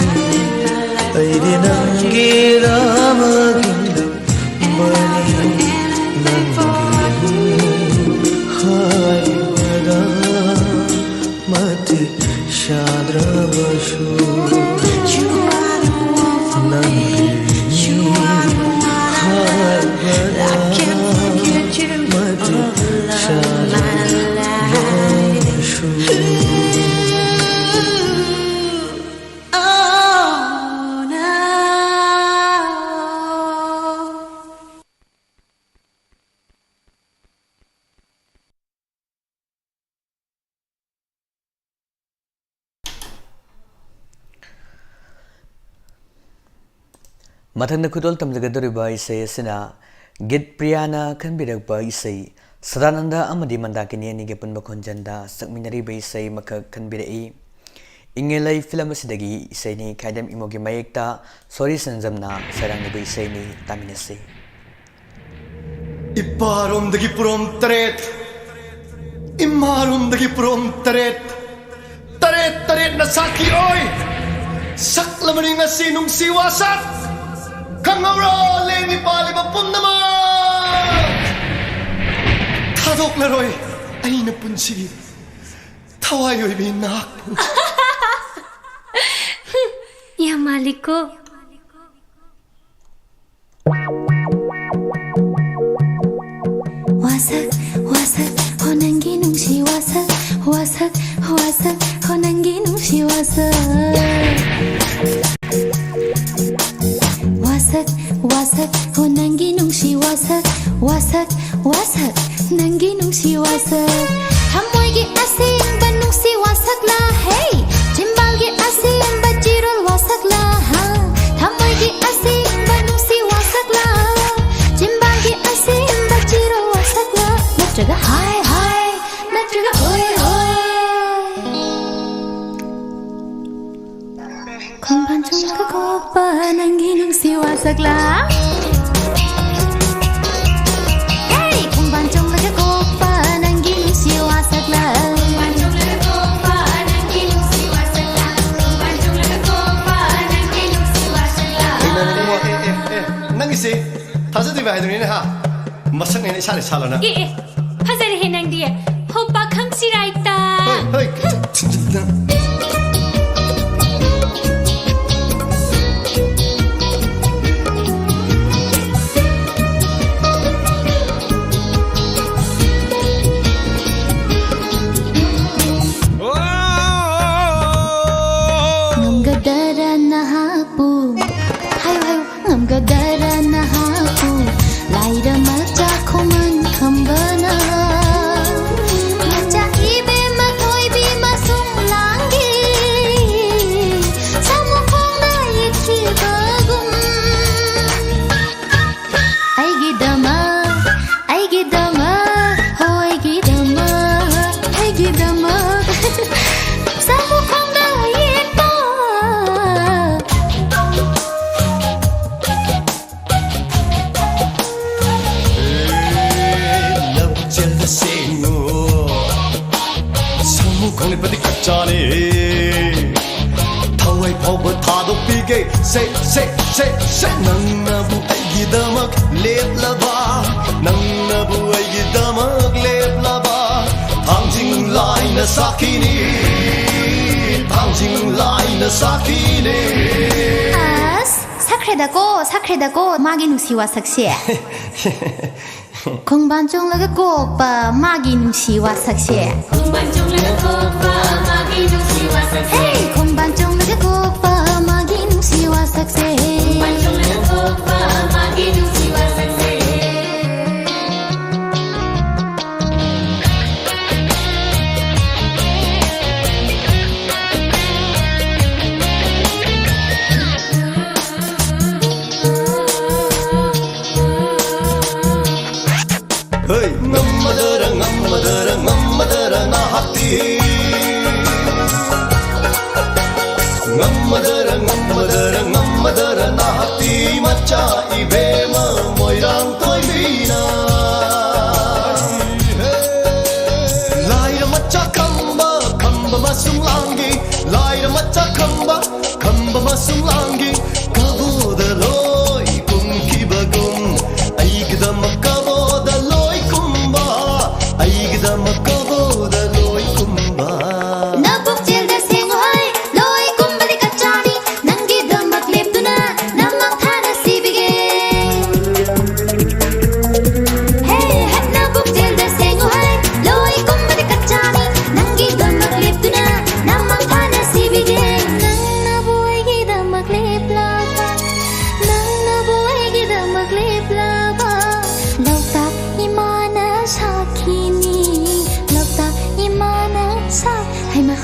ꯑꯩꯗꯤ ꯅꯪꯒꯤꯗꯃꯛ ꯍꯤꯡꯂꯝꯕꯅꯤ꯫ ꯅꯪꯒꯤ ꯍꯥꯏꯕꯗ ꯃꯇꯤꯛ ꯆꯥꯗ꯭ꯔꯕꯁꯨ, ꯅꯪꯒꯤ ꯍꯥꯏꯕꯗ ꯃꯇꯤꯛ ꯆꯥꯗ꯭ꯔꯕꯁꯨ꯫ ꯃꯊꯪꯗ ꯈꯨꯗꯣꯜ ꯇꯝꯖꯒꯗꯧꯔꯤꯕ ꯏꯁꯩ ꯑꯁꯤꯅ ꯒꯤꯠ ꯄ꯭ꯔꯤꯌꯥꯅ ꯈꯟꯕꯤꯔꯛꯄ ꯏꯁꯩ, ꯁꯗꯥꯅꯟꯗ ꯑꯃꯗꯤ ꯃꯟꯗꯥꯀꯤꯅꯤ ꯑꯅꯤꯒꯤ ꯑꯄꯨꯟꯕ ꯈꯣꯟꯖꯦꯜꯗ ꯁꯛꯃꯤꯟꯅꯔꯤꯕ ꯏꯁꯩ ꯑꯃꯈꯛ ꯈꯟꯕꯤꯔꯛꯏ꯫ ꯏꯪꯉꯦꯂꯩ ꯐꯤꯂꯝ ꯑꯁꯤꯗꯒꯤ ꯏꯁꯩꯅꯤ, ꯈꯥꯏꯗꯦꯝ ꯏꯃꯣꯒꯤ ꯃꯌꯦꯛꯇ ꯁꯣꯔꯤ ꯁꯟꯖꯝꯅ ꯁꯩꯔꯥꯡꯂꯤꯕ ꯏꯁꯩꯅꯤ, ꯇꯥꯃꯤꯟꯅꯁꯤ꯫ ꯏꯄꯥꯔꯣꯝꯗꯒꯤ ꯄꯨꯔꯣꯝ ꯇꯔꯦꯠ, ꯏꯃꯥꯔꯣꯝꯗꯒꯤ ꯄꯨꯔꯣꯝ ꯇꯔꯦꯠ, ꯇꯔꯦꯠ ꯇꯔꯦꯠꯅ ꯁꯥꯈꯤ ꯑꯣꯏ ꯁꯛꯂꯕꯅꯤ ꯉꯁꯤ ꯅꯨꯡꯁꯤ ꯋꯥꯁꯛ꯫ ꯈꯪꯍꯧꯔꯣ ꯂꯦꯡꯉꯤ ꯄꯥꯜꯂꯤꯕ ꯄꯨꯝꯅꯃꯛ, ꯊꯥꯗꯣꯛꯂꯔꯣꯏ ꯑꯩꯅ ꯄꯨꯟꯁꯤꯒꯤ ꯊꯋꯥꯏ ꯑꯣꯏꯕꯤ ꯅꯍꯥꯛꯄꯨ꯫ ꯌꯥꯝ ꯃꯥꯜꯂꯤꯀꯣ꯫ ꯋꯥꯁꯛ ꯋꯥꯁꯛ ꯍꯣ ꯅꯪꯒꯤ ꯅꯨꯡꯁꯤ ꯋꯥꯁꯛ, ꯋꯥꯁꯛ ꯋꯥꯁꯛ ꯍꯣ ꯅꯪꯒꯤ ꯅꯨꯡꯁꯤ ꯋꯥꯁꯛ꯫ ꯋꯥꯁꯛ ꯋꯥꯁꯛ ꯍꯣ ꯅꯪꯒꯤ ꯅꯨꯡꯁꯤ ꯋꯥꯁꯛ, ꯋꯥꯁꯛ ꯋꯥꯁꯛ ꯅꯪꯒꯤ ꯅꯨꯡꯁꯤ ꯋꯥꯁꯛ꯫ ꯊꯃꯣꯏꯒꯤ ꯑꯁꯦꯡꯕ ꯅꯨꯡꯁꯤ ꯋꯥꯁꯛꯂꯥ ꯍꯦ? ꯆꯤꯝꯕꯥꯜꯒꯤ ꯑꯁꯦꯡꯕ ꯆꯤꯔꯣꯜ ꯋꯥꯁꯛꯂꯥ ꯍꯥ? ꯊꯃꯣꯏꯒꯤ ꯑꯁꯦꯡꯕ ꯅꯨꯡꯁꯤ ꯋꯥꯁꯛꯂꯥ? ꯆꯤꯝꯕꯥꯜꯒꯤ ꯑꯁꯦꯡꯕ ꯆꯤꯔꯣꯜ ꯋꯥꯁꯛꯂꯥ? ꯅꯠꯇ꯭ꯔꯒ ꯍꯥꯏ ꯍꯥꯏ, ꯅꯠꯇ꯭ꯔꯒ ꯍꯣꯏ ꯍꯣꯏ꯫ ꯈꯣꯡꯕꯥꯟ ꯆꯣꯡꯂꯒ ꯀꯣꯛꯄ ꯅꯪꯒꯤ ꯅꯨꯡꯁꯤ ꯋꯥꯁꯛꯂꯥ? ꯍꯦ! ꯈꯣꯡꯕꯥꯟ ꯆꯣꯡꯂꯒ ꯀꯣꯛꯄ ꯅꯪꯒꯤ ꯅꯨꯡꯁꯤ ꯋꯥꯁꯛꯂꯥ? ꯅꯪꯒꯤꯁꯦ ꯊꯥꯖꯗ꯭ꯔꯤꯕ ꯍꯥꯏꯗꯨꯅꯤꯅꯦ ꯍꯥ? ꯃꯁꯛꯅꯦꯅ ꯏꯁꯥꯅ ꯏꯁꯥ ꯂꯣꯏꯅ꯫ ꯑꯦ ꯑꯦ, ꯐꯖꯔꯦꯍꯦ ꯅꯪꯗꯤ꯫ ꯍꯣ ꯄꯥꯈꯪ ꯁꯤꯔꯥꯏꯇ꯫ ꯍꯣꯏ, ꯍꯣꯏ꯫ ꯉꯝꯒꯗꯔ ꯅꯍꯥꯛꯄꯨ? ꯍꯥꯏꯌꯨ, ꯍꯥꯏꯌꯨ꯫ ꯉꯝꯒꯗꯔ ꯅꯍꯥꯛꯄꯨ? ꯂꯥꯏꯔ ꯃꯆꯥ ꯈꯨꯃꯟ ꯈꯝꯕꯅ꯫ ꯃꯆꯥ ꯏꯕꯦꯝꯃ ꯊꯣꯏꯕꯤ ꯃꯁꯨꯡ ꯂꯥꯡꯒꯦ꯫ ꯊꯥꯗꯣꯛꯄꯤꯒꯦ ꯁꯦ ꯁꯦ ꯁꯦ ꯁꯦ ꯅꯪꯅꯕꯨ ꯑꯩꯒꯤꯗꯃꯛ ꯂꯦꯞꯂꯕ ꯅꯪꯅꯕꯨ ꯑꯩꯒꯤꯗꯃꯛ ꯂꯦꯞꯂꯕ ꯊꯥꯡꯖꯤꯡ ꯂꯥꯏꯅ ꯁꯥꯈꯤꯅꯤ ꯊꯥꯡꯖꯤꯡ ꯂꯥꯏꯅ ꯁꯥꯈꯤꯅꯤ ꯑꯁ ꯁꯛꯈ꯭ꯔꯦꯗꯀꯣ ꯁꯛꯈ꯭ꯔꯦꯗꯀꯣ ꯃꯥꯒꯤ ꯅꯨꯡꯁꯤ ꯋꯥꯁꯛꯁꯦ ꯈꯣꯡꯕꯥꯟ ꯆꯣꯡꯂꯒ ꯀꯣꯛꯄ ꯃꯥꯒꯤ ꯅꯨꯡꯁꯤ ꯋꯥꯁꯛꯁꯦ ꯈꯣꯡꯕꯥꯟ ꯆꯣꯡꯂꯒ ꯀꯣꯛꯄ ꯃꯥꯒꯤ ꯅꯨꯡꯁꯤ ꯋꯥꯁꯛꯁꯦ ꯍꯦ! ꯈꯣꯡꯕꯥꯟ ꯆꯣꯡꯂꯒ ꯀꯣꯛꯄ ꯃꯥꯒꯤ ꯅꯨꯡꯁꯤ ꯋꯥꯁꯛꯁꯦ ꯈꯣꯡꯕꯥꯟ ꯆꯣꯡꯂꯒ ꯀꯣꯛꯄ ꯃꯥꯒꯤ ꯅꯨꯡꯁꯤ ꯋꯥꯁꯛꯁꯦ ꯍꯩ! ꯉꯝꯃꯗꯔ ꯉꯝꯃꯗꯔ ꯉꯝꯃꯗꯔ ꯅꯍꯥꯛꯇꯤ ꯉꯝꯃꯗꯔ ꯉꯝꯃꯗꯔ ꯉꯝꯃꯗꯔ ꯅꯍꯥꯛꯇꯤ ꯃꯆꯥ ꯏꯕꯦꯝꯃ ꯃꯣꯏꯔꯥꯡ ꯊꯣꯏꯕꯤꯅ ꯂꯥꯏꯔ ꯃꯆꯥ ꯈꯝꯕ ꯈꯝꯕ ꯃꯁꯨꯡ ꯂꯥꯡꯒꯤ ꯂꯥꯏꯔ ꯃꯆꯥ ꯈꯝꯕ ꯈꯝꯕ ꯃꯁꯨꯡ ꯂꯥꯡꯒꯤ ꯀꯕꯣꯗ ꯂꯣꯏ ꯀꯨꯝꯈꯤꯕꯒꯨꯝ ꯑꯩꯒꯤꯗꯃꯛ ꯀꯕꯣꯗ ꯂꯣꯏ ꯀꯨꯝꯕ ꯑꯩꯒꯤꯗꯃꯛ ꯀꯕꯣꯗ ꯂꯣꯏ ꯀꯨꯝꯕ ꯅꯕꯨꯛꯆꯦꯜꯗ ꯁꯦꯡꯉꯨ ꯍꯩ ꯂꯣꯏ ꯀꯨꯝꯕꯗꯤ ꯀꯆꯥꯅꯤ ꯅꯪꯒꯤꯗꯃꯛ ꯂꯦꯞꯇꯨꯅ ꯅꯃꯥꯡ ꯊꯥꯅ ꯁꯤꯕꯤꯒꯦ ꯍꯦ ꯍꯠꯅ ꯄꯨꯛꯆꯦꯜꯗ ꯁꯦꯡꯉꯨ ꯍꯩ ꯂꯣꯏ ꯀꯨꯝꯕꯗꯤ ꯀꯆꯥꯅꯤ ꯅꯪꯒꯤꯗꯃꯛ ꯂꯦꯞꯇꯨꯅ ꯅꯃꯥꯡ ꯊꯥꯅ ꯁꯤꯕꯤꯒꯦ ꯅꯪꯅꯕꯨ ꯑꯩꯒꯤꯗꯃꯛ ꯂꯦꯞꯂꯕ ꯅꯪꯅꯕꯨ ꯑꯩꯒꯤꯗꯃꯛ ꯂꯦꯞꯂꯕ ꯂꯣꯛꯇꯥꯛ ꯏꯃꯥꯅ ꯁꯥꯈꯤꯅꯤ ꯂꯣꯛꯇꯥꯛ ꯏꯃꯥꯅ ꯁꯥ ꯍꯩꯃ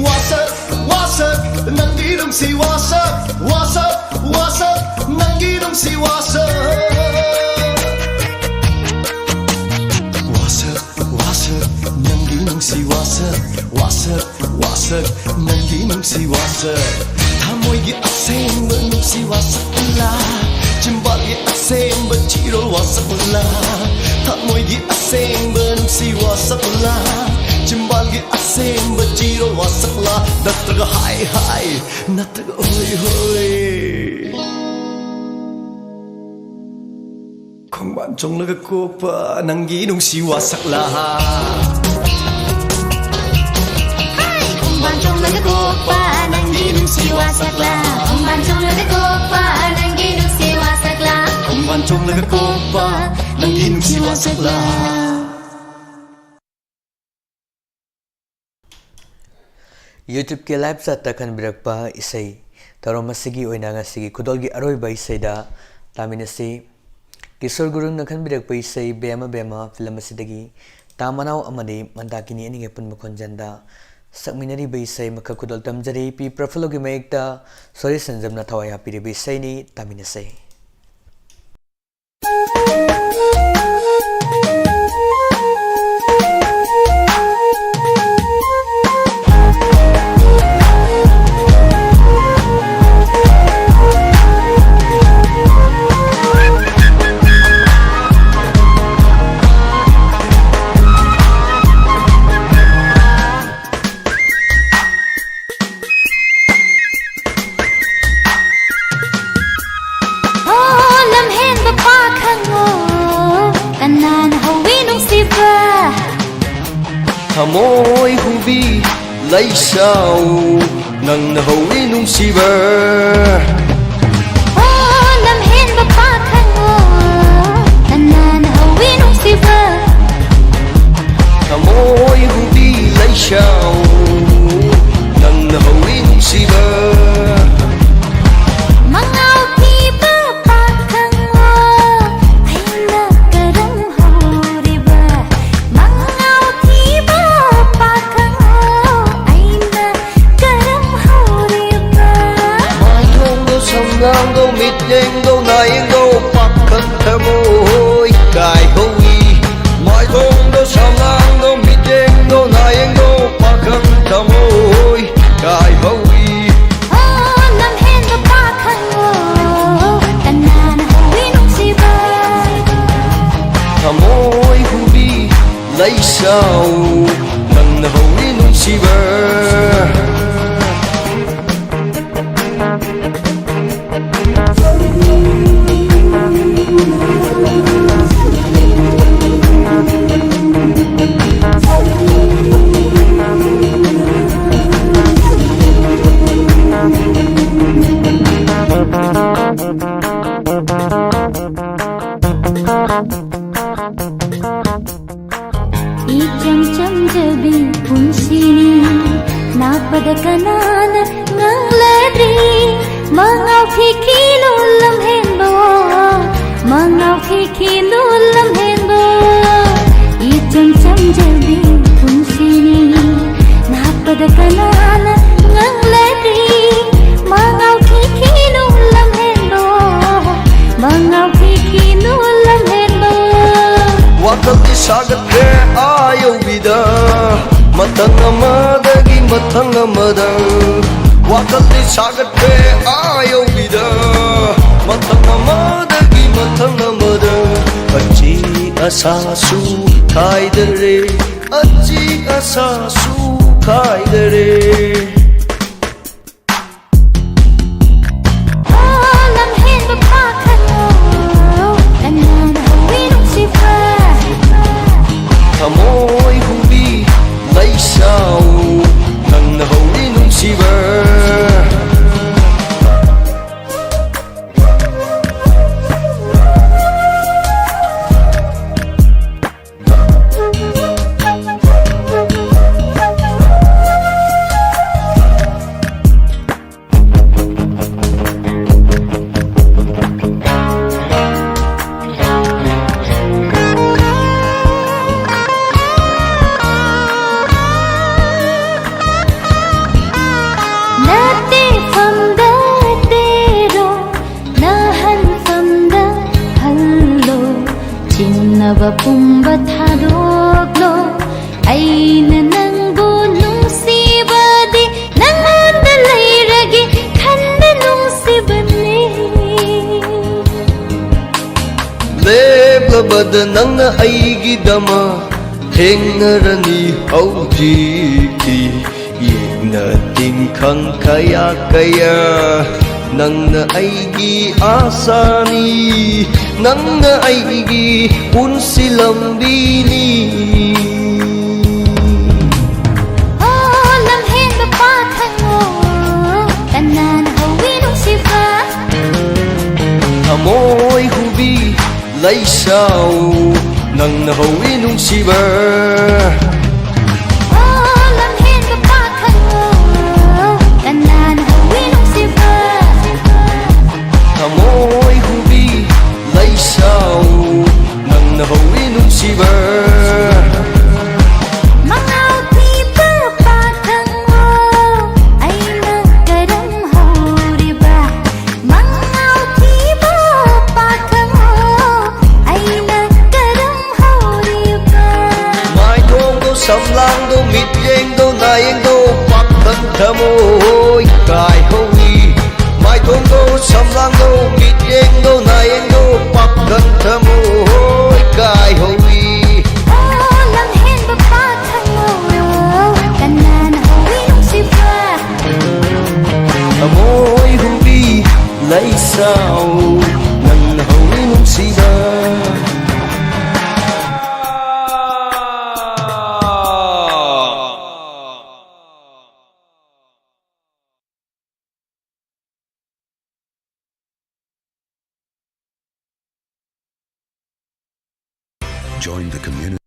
ꯋꯥꯁꯛ ꯋꯥꯁꯛ ꯅꯪꯒꯤ ꯅꯨꯡꯁꯤ ꯋꯥꯁꯛ ꯋꯥꯁꯛ ꯋꯥꯁꯛ ꯅꯪꯒꯤ ꯅꯨꯡꯁꯤ ꯋꯥꯁꯛ ꯋꯥꯁꯛ ꯋꯥꯁꯛ ꯅꯪꯒꯤ ꯅꯨꯡꯁꯤ ꯋꯥꯁꯛ ꯋꯥꯁꯛ ꯋꯥꯁꯛ ꯅꯪꯒꯤ ꯅꯨꯡꯁꯤ ꯋꯥꯁꯛ ꯊꯃꯣꯏꯒꯤ ꯑꯁꯦꯡꯕ ꯅꯨꯡꯁꯤ ꯋꯥꯁꯛ ꯎꯂꯥ ꯆꯤꯝꯕꯥꯜꯒꯤ ꯑꯁꯦꯡꯕ ꯆꯤꯔꯣꯜ ꯋꯥꯁꯛ ꯎꯂꯥ ꯊꯃꯣꯏꯒꯤ ꯑꯁꯦꯡꯕ ꯅꯨꯡꯁꯤ ꯋꯥꯁꯛ ꯎꯂꯥ ꯆꯤꯝꯕꯥꯜꯒꯤ ꯑꯁꯦꯡꯕ ꯆꯤꯔꯣꯜ ꯋꯥꯁꯛꯂꯥ, ꯅꯠꯇ꯭ꯔꯒ ꯍꯥꯏ ꯍꯥꯏ, ꯅꯠꯇ꯭ꯔꯒ ꯍꯣꯏ ꯍꯣꯏ꯫ ꯈꯣꯡꯕꯥꯟ ꯆꯣꯡꯂꯒ ꯀꯣꯛꯄ ꯅꯪꯒꯤ ꯅꯨꯡꯁꯤ ꯋꯥꯁꯛꯂꯥ꯫ ꯈꯣꯡꯕꯥꯟ ꯆꯣꯡꯂꯒ ꯀꯣꯛꯄ ꯅꯪꯒꯤ ꯅꯨꯡꯁꯤ ꯋꯥꯁꯛꯂꯥ꯫ ꯈꯣꯡꯕꯥꯟ ꯆꯣꯡꯂꯒ ꯀꯣꯛꯄ ꯅꯪꯒꯤ ꯅꯨꯡꯁꯤ ꯋꯥꯁꯛꯂꯥ꯫ ꯈꯣꯡꯕꯥꯟ ꯆꯣꯡꯂꯒ ꯀꯣꯛꯄ ꯅꯪꯒꯤ ꯅꯨꯡꯁꯤ ꯋꯥꯁꯛꯂꯥ꯫ YouTube-ꯀꯤ live chat-ꯇ ꯈꯟꯕꯤꯔꯛꯄ ꯏꯁꯩ ꯊꯧꯔꯝ ꯑꯁꯤꯒꯤ ꯑꯣꯏꯅ ꯉꯁꯤꯒꯤ ꯈꯨꯗꯣꯜꯒꯤ ꯑꯔꯣꯏꯕ ꯏꯁꯩꯗ ꯇꯥꯃꯤꯟꯅꯁꯤ꯫ ꯀꯤꯁꯣꯔ ꯒꯨꯔꯨꯡꯅ ꯈꯟꯕꯤꯔꯛꯄ ꯏꯁꯩ ꯕꯦꯃ ꯕꯦꯃ film ꯑꯁꯤꯗꯒꯤ ꯇꯥ ꯃꯅꯥꯎ ꯑꯃꯗꯤ ꯃꯟꯗꯥꯀꯤꯅꯤ ꯑꯅꯤꯒꯤ ꯑꯄꯨꯟꯕ ꯈꯣꯟꯖꯦꯜꯗ ꯁꯛꯃꯤꯟꯅꯔꯤꯕ ꯏꯁꯩ ꯑꯃꯈꯛ ꯈꯨꯗꯣꯜ ꯇꯝꯖꯔꯤ꯫ ꯄꯤ ꯄ꯭ꯔꯐꯨꯜꯂꯣꯒꯤ ꯃꯌꯦꯛꯇ ꯁꯣꯔꯤ ꯁꯦꯟꯖꯝꯅ ꯊꯋꯥꯏ ꯍꯥꯞꯄꯤꯔꯤꯕ ꯏꯁꯩꯅꯤ, ꯇꯥꯃꯤꯟꯅꯁꯤ꯫ ꯑꯣ, ꯂꯝꯍꯦꯟꯕ ꯄꯥꯈꯪꯉꯣ, ꯀꯅꯥꯅ ꯍꯧꯋꯤ ꯅꯨꯡꯁꯤꯕ? ꯊꯃꯣꯏ ꯍꯨꯕꯤ ꯂꯩꯁꯥꯎ, ꯅꯪꯅ ꯍꯧꯋꯤ ꯅꯨꯡꯁꯤꯕ꯫ ꯑꯣ, ꯂꯝꯍꯦꯟꯕ ꯄꯥꯈꯪꯉꯣ, ꯀꯅꯥꯅ ꯍꯧꯋꯤ ꯅꯨꯡꯁꯤꯕ? ꯊꯃꯣꯏ ꯍꯨꯕꯤ ꯂꯩꯁꯥꯎ, ꯅꯪꯅ ꯍꯧꯋꯤ ꯅꯨꯡꯁꯤꯕ꯫ ꯃꯉꯥꯎ ꯊꯤꯕ ꯄꯥꯈꯪꯉꯣ, ꯑꯩꯅ ꯀꯔꯝ ꯍꯧꯔꯤꯕ? ꯃꯉꯥꯎ ꯊꯤꯕ ꯄꯥꯈꯪꯉꯣ, ꯑꯩꯅ ꯀꯔꯝ ꯍꯧꯔꯤꯕ? ꯃꯥꯏꯊꯣꯡꯗꯣ ꯁꯝꯂꯥꯡꯗꯣ ꯃꯤꯠꯌꯦꯡꯗꯣ ꯅꯥꯌꯦꯡꯗꯣ ꯄꯥꯈꯪ ꯊꯃꯣꯏ ꯀꯥꯏꯍꯧꯏ꯫ ꯃꯥꯏꯊꯣꯡꯗꯣ ꯁꯝꯂꯥꯡꯗꯣ ꯃꯤꯠꯌꯦꯡꯗꯣ ꯅꯥꯌꯦꯡꯗꯣ ꯄꯥꯈꯪ ꯊꯃꯣꯏ ꯀꯥꯏꯍꯧꯏ꯫ ꯑꯣ, ꯂꯝꯍꯦꯟꯕ ꯄꯥꯈꯪꯉꯣ, ꯀꯅꯥꯅ ꯍꯧꯋꯤ ꯅꯨꯡꯁꯤꯕ? ꯊꯃꯣꯏ ꯍꯨꯕꯤ ꯂꯩꯁꯥꯎ, ꯀꯤꯅꯣ ꯂꯝꯍꯦꯟꯕ, ꯏꯆꯝ ꯆꯝꯖꯕꯤ ꯄꯨꯟꯁꯤꯅꯤ꯫ ꯅꯥꯞꯄꯗ ꯀꯅꯥꯅ ꯉꯥꯡꯂꯗꯤ, ꯃꯉꯥꯎ ꯊꯤꯈꯤꯅꯨ ꯂꯝꯍꯦꯟꯕ, ꯃꯉꯥꯎ ꯊꯤꯈꯤꯅꯨ ꯂꯝꯍꯦꯟꯕ꯫ ꯋꯥꯈꯜꯗꯤ ꯁꯥꯒꯠꯈ꯭ꯔꯦ ꯑꯥ ꯌꯧꯕꯤꯗ, ꯃꯊꯪ ꯑꯃꯗꯒꯤ ꯃꯊꯪ ꯑꯃꯗ꯫ ꯋꯥꯈꯜꯗꯤ ꯁꯥꯒꯠꯈ꯭ꯔꯦ ꯑꯥ ꯌꯧꯕꯤꯗ, ꯃꯊꯪ ꯑꯃꯗꯒꯤ ꯃꯊꯪ ꯑꯃꯗ꯫ ꯑꯆꯤ ꯑꯁꯥꯁꯨ ꯈꯥꯏꯗꯔꯦ, ꯑꯆꯤ ꯑꯁꯥꯁꯨ ꯈꯥꯏꯗꯔꯦ꯫ ꯑꯣ, ꯂꯝꯍꯦꯟꯕ ꯄꯥꯈꯪ, ꯀꯅꯥꯅ ꯍꯧꯋꯤ ꯅꯨꯡꯁꯤꯕ? ꯊꯃꯣꯏ ꯍꯨꯕꯤ ꯂꯩꯁꯥꯎ, ꯅꯪꯅ ꯍꯧꯋꯤ ꯅꯨꯡꯁꯤꯕ꯫ ꯅꯠꯇꯦꯐꯝꯗ ꯇꯦꯔꯣ, ꯅꯍꯟꯐꯝꯗ ꯍꯜꯂꯣ, ꯆꯤꯟꯅꯕ ꯄꯨꯝꯕ ꯊꯥꯗꯣꯛꯂꯣ꯫ ꯑꯩꯅ ꯅꯪꯕꯨ ꯅꯨꯡꯁꯤꯕꯗꯤ ꯅꯉꯣꯟꯗ ꯂꯩꯔꯒꯦ ꯈꯟꯕ ꯅꯨꯡꯁꯤꯕꯅꯤ꯫ ꯂꯦꯞꯂꯕꯗ ꯅꯪꯅ ꯑꯩꯒꯤꯗꯃꯛ ꯊꯦꯡꯅꯔꯅꯤ ꯍꯧꯖꯤꯛꯇꯤ꯫ ꯌꯦꯛꯅ ꯇꯤꯟꯈꯪ ꯀꯌꯥ ꯀꯌꯥ, ꯅꯪꯅ ꯑꯩꯒꯤ ꯑꯥꯁꯥꯅꯤ, ꯅꯪꯅ ꯑꯩꯒꯤ ꯄꯨꯟꯁꯤ ꯂꯝꯕꯤꯅꯤ꯫ ꯑꯣ, ꯂꯝꯍꯦꯟꯕ ꯄꯥꯈꯪꯉꯣ, ꯀꯅꯥꯅ ꯍꯧꯋꯤ ꯅꯨꯡꯁꯤꯕ? ꯊꯃꯣꯏ ꯍꯨꯕꯤ ꯂꯩꯁꯥꯎ, ꯅꯪꯅ ꯍꯧꯋꯤ ꯅꯨꯡꯁꯤꯕ꯫ ꯑꯣ, ꯂꯝꯍꯦꯟꯕ ꯄꯥꯈꯪ, ꯀꯅꯥꯅ ꯍꯧꯋꯤ ꯅꯨꯡꯁꯤꯕ? ꯊꯃꯣꯏ ꯍꯨꯕꯤ, ꯂꯩꯁꯥꯎ, ꯊꯃꯣꯏ ꯀꯥꯏꯍꯧꯏ꯫ ꯃꯥꯏꯊꯣꯡꯗꯣ, ꯁꯝꯂꯥꯡꯗꯣ, ꯃꯤꯠꯌꯦꯡꯗꯣ, ꯅꯥꯌꯦꯡꯗꯣ, ꯄꯥꯛꯀꯟ ꯊꯃꯣꯏ ꯀꯥꯏꯍꯧꯏ꯫ ꯑꯣ, ꯂꯝꯍꯦꯟꯕ ꯄꯥꯛ ꯊꯃꯣꯏ, ꯀꯅꯥꯅ ꯍꯧꯏ ꯅꯨꯡꯁꯤꯕ? ꯊꯃꯣꯏ ꯍꯨꯝꯕꯤ ꯂꯩꯁꯥꯎ, ꯅꯪꯅ ꯍꯧꯏ ꯅꯨꯡꯁꯤꯕ꯫ Join the community.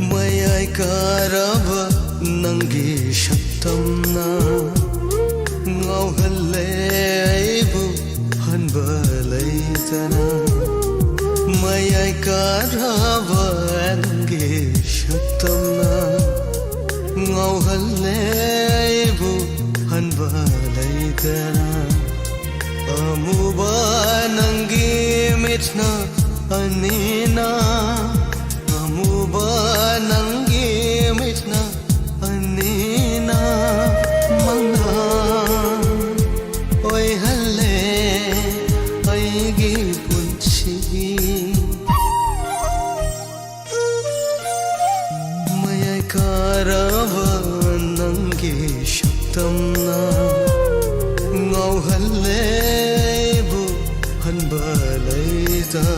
ꯃꯌꯥꯏ ꯀꯥꯔꯕ ꯅꯪꯒꯤ ꯁꯛꯇꯝꯅ ꯉꯥꯎꯍꯜꯂꯦ ꯑꯩꯕꯨ ꯍꯟꯕ ꯂꯩꯇꯅ꯫ ꯃꯌꯥꯏ ꯀꯥꯔꯕ ꯅꯪꯒꯤ ꯁꯛꯇꯝꯅ ꯉꯥꯎꯍꯜꯂꯦ ꯑꯩꯕꯨ ꯍꯟꯕ ꯂꯩꯇꯅ꯫ ꯑꯃꯨꯕ ꯅꯪꯒꯤ ꯃꯤꯠꯅ ꯑꯅꯤꯅ, ꯑꯃꯨꯕ ꯅꯪꯒꯤ ꯃꯤꯠꯅ ꯑꯅꯤꯅ ꯃꯉꯥ ꯑꯣꯏꯍꯜꯂꯦ ꯑꯩꯒꯤ ꯄꯨꯟꯁꯤ꯫ ꯃꯌꯥꯏ ꯀꯥꯔꯕ ꯅꯪꯒꯤ ꯁꯛꯇꯝꯅ ꯉꯥꯎꯍꯜꯂꯦꯕꯨ ꯍꯟꯕ ꯂꯩꯇꯅ꯫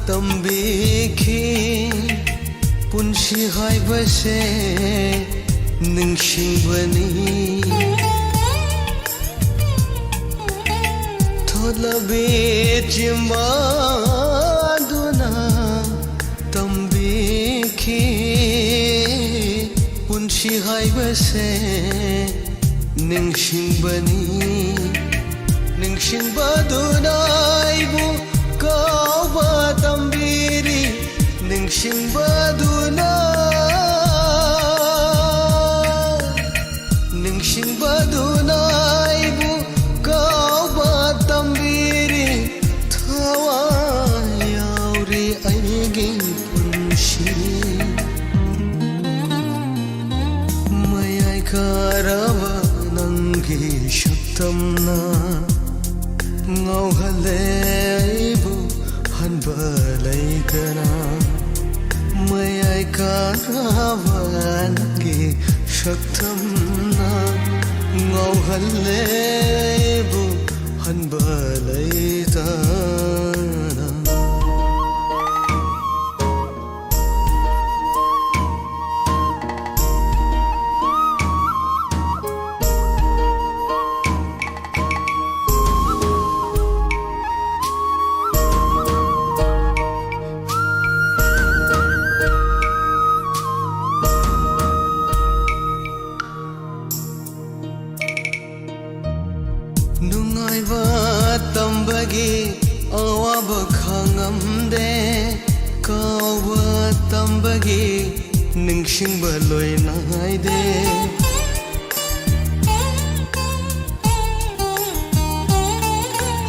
ꯇꯝꯕꯤꯈꯤ꯫ ꯄꯨꯟꯁꯤ ꯍꯥꯏꯕꯁꯦ ꯅꯤꯡꯁꯤꯡꯕꯅꯤ꯫ ꯊꯣꯠꯂꯕꯤ ꯆꯤꯝꯕꯥꯜꯗꯨꯅ ꯇꯝꯕꯤꯈꯤ꯫ ꯄꯨꯟꯁꯤ ꯍꯥꯏꯕꯁꯦ ꯅꯤꯡꯁꯤꯡꯕꯅꯤ꯫ ꯅꯤꯡꯁꯤꯡꯕꯗꯨꯅ ꯑꯩꯕꯨ ꯀꯥꯎꯕ ꯇꯝꯕꯤꯔꯤ꯫ ꯅꯤꯡꯁꯤꯡꯕꯗꯨꯅ, ꯅꯤꯡꯁꯤꯡꯕꯗꯨꯅ ꯑꯩꯕꯨ ꯀꯥꯎꯕ ꯇꯝꯕꯤꯔꯤ꯫ ꯊꯋꯥꯏ ꯌꯥꯎꯔꯤ ꯑꯩꯒꯤ ꯄꯨꯟꯁꯤ꯫ ꯃꯌꯥꯏ ꯀꯥꯔꯕ ꯅꯪꯒꯤ ꯁꯛꯇꯝꯅ ꯉꯥꯎꯍꯜꯂꯦ ꯑꯩꯕꯨ ꯍꯟꯕ ꯂꯩꯇꯅ꯫ ꯃꯌꯥꯏ ꯀꯥꯔꯕ ꯅꯪꯒꯤ ꯁꯛꯇꯝꯅ ꯉꯥꯎꯍꯜꯂꯦ ꯑꯩꯕꯨ ꯍꯟꯕ ꯂꯩꯇꯅ꯫ ꯅꯨꯡꯉꯥꯏꯕ ꯇꯝꯕꯒꯤ ꯑꯋꯥꯕ ꯈꯪꯉꯝꯗꯦ꯫ ꯀꯥꯎꯕ ꯇꯝꯕꯒꯤ ꯅꯤꯡꯁꯤꯡꯕ ꯂꯣꯏ ꯅꯥꯏꯗꯦ꯫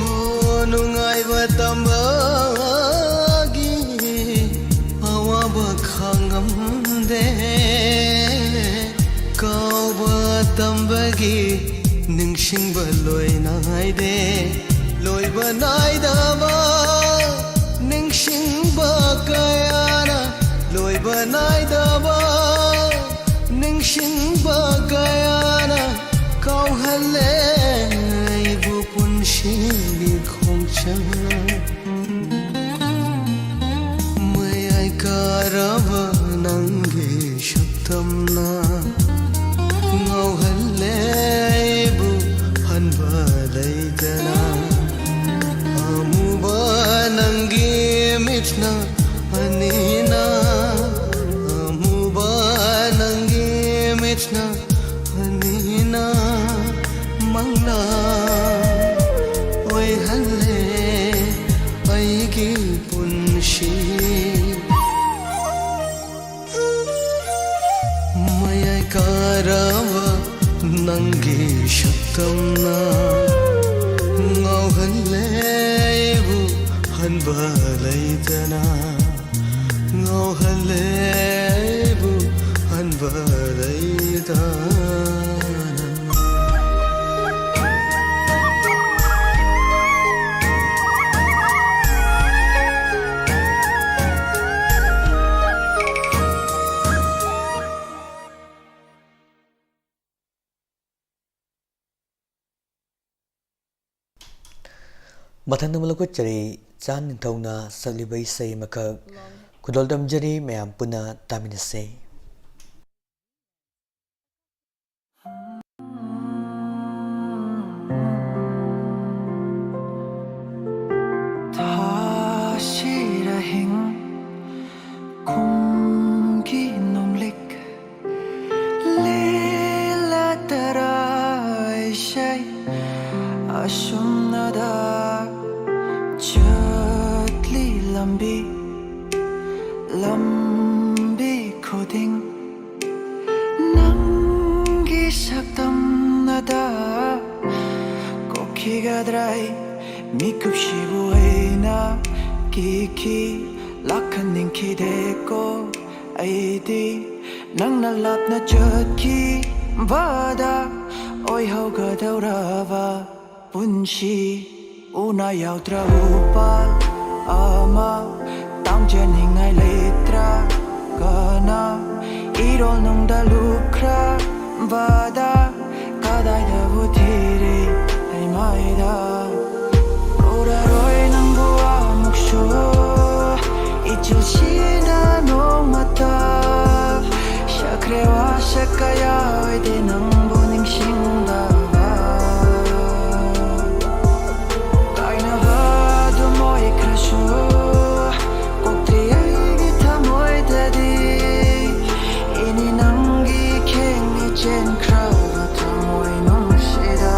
ꯑꯣ, ꯅꯨꯡꯉꯥꯏꯕ ꯇꯝꯕꯒꯤ ꯑꯋꯥꯕ ꯈꯪꯉꯝꯗꯦ꯫ ꯀꯥꯎꯕ ꯇꯝꯕꯒꯤ ꯅꯤꯡꯁꯤꯡꯕ ꯂꯣꯏ ꯅꯥꯏꯗꯦ꯫ ꯂꯣꯏꯕ ꯅꯥꯏꯗꯕ ꯅꯤꯡꯁꯤꯡꯕ ꯀꯌꯥꯅ, ꯂꯣꯏꯕ ꯅꯥꯏꯗꯕ ꯅꯤꯡꯁꯤꯡꯕ ꯀꯌꯥꯅ ꯀꯥꯎꯍꯜꯂꯦ ꯑꯩꯕꯨ ꯄꯨꯟꯁꯤꯒꯤ ꯈꯣꯡꯆꯠ꯫ ꯐꯖꯔꯕ ꯅꯪꯒꯤ ꯁꯛꯇꯝꯅ ꯉꯥꯎꯍꯜꯂꯦ ꯑꯩꯕꯨ ꯍꯟꯕ ꯂꯩꯇꯅ꯫ ꯑꯃꯨꯕ ꯅꯪꯒꯤ ꯃꯤꯠꯅ ꯑꯅꯤꯅ, ꯑꯃꯨꯕ ꯅꯪꯒꯤ ꯃꯤꯠꯅ ꯑꯅꯤꯅ ꯃꯪꯂꯥ ꯑꯣꯏꯍꯜꯂꯦ ꯑꯩꯒꯤ ꯄꯨꯟꯁꯤ꯫ ꯃꯌꯥꯏ ꯀꯥꯔꯕ ꯅꯪꯒꯤ ꯁꯛꯇꯝꯅ ꯉꯥꯎꯍꯜꯂꯦ ꯑꯩꯕꯨ ꯍꯟꯕ ꯂꯩꯇꯅ, ꯉꯥꯎꯍꯜꯂꯦ ꯑꯩꯕꯨ ꯍꯟꯕ ꯂꯩꯇꯅ꯫ ꯃꯊꯪꯗ ꯃꯂꯨꯀꯨꯠ ꯆꯔꯤ ꯆꯥꯟ ꯅꯤꯡꯊꯧꯅ ꯁꯛꯂꯤꯕ ꯏꯁꯩ ꯑꯃꯈꯛ ꯈꯨꯗꯣꯜ ꯇꯝꯖꯔꯤ, ꯃꯌꯥꯝ ꯄꯨꯟꯅ ꯇꯥꯃꯤꯟꯅꯁꯦ꯫ ꯊꯥꯁꯤꯔ ꯍꯤꯡ ꯀꯨꯝꯒꯤ ꯅꯣꯡꯂꯤꯛ ꯂꯤꯂꯥ ꯇꯔꯥ ꯏꯁꯩ ꯑꯁꯨꯝꯅꯗ ꯆꯠꯂꯤ ꯂꯝꯕꯤ, ꯂꯝꯕꯤ ꯈꯨꯗꯤꯡ ꯅꯪꯒꯤ ꯁꯛꯇꯝꯅꯗ ꯀꯣꯛꯈꯤꯒꯗ꯭ꯔꯥ? ꯑꯩ ꯃꯤꯀꯨꯞꯁꯤꯕꯨ ꯑꯩꯅ ꯀꯤꯈꯤ, ꯂꯥꯛꯍꯟꯅꯤꯡꯈꯤꯗꯦꯀꯣ꯫ ꯑꯩꯗꯤ ꯅꯪꯅ ꯂꯥꯞꯅ ꯆꯠꯈꯤꯕꯗ ꯑꯣꯏꯍꯧꯒꯗꯧꯔꯕ ꯄꯨꯟꯁꯤ ꯎꯅ ꯌꯥꯎꯗ꯭ꯔ ꯎꯄꯥꯜ ꯑꯃ ꯇꯥꯡꯖꯅꯤꯡꯉꯥꯏ ꯂꯩꯇ꯭ꯔꯒꯅ ꯏꯔꯣꯜ ꯅꯨꯡꯗ ꯂꯨꯞꯈ꯭ꯔꯕꯗ ꯀꯗꯥꯏꯗꯕꯨ ꯊꯤꯔꯤ ꯑꯩ ꯃꯥꯏꯗ ꯎꯔꯔꯣꯏ ꯅꯪꯕꯨ ꯑꯃꯨꯛꯁꯨ ꯏꯆꯤꯜꯁꯤꯅ ꯅꯣꯏ ꯀꯌꯥ ꯑꯣꯏꯗꯦ ꯅꯪꯕꯨ ꯅꯤꯡꯁꯤꯡꯗꯕ꯫ ꯀꯥꯏꯅꯕ ꯑꯗꯨꯝ ꯑꯣꯏꯈ꯭ꯔꯁꯨ, ꯀꯣꯛꯇꯤ ꯑꯩꯒꯤ ꯊꯃꯣꯏꯗꯗꯤ ꯏꯅꯤ ꯅꯪꯒꯤ ꯈꯦꯡꯅꯤ ꯆꯦꯟꯈ꯭ꯔꯕ ꯊꯃꯣꯏ ꯅꯨꯡꯁꯤꯗ꯫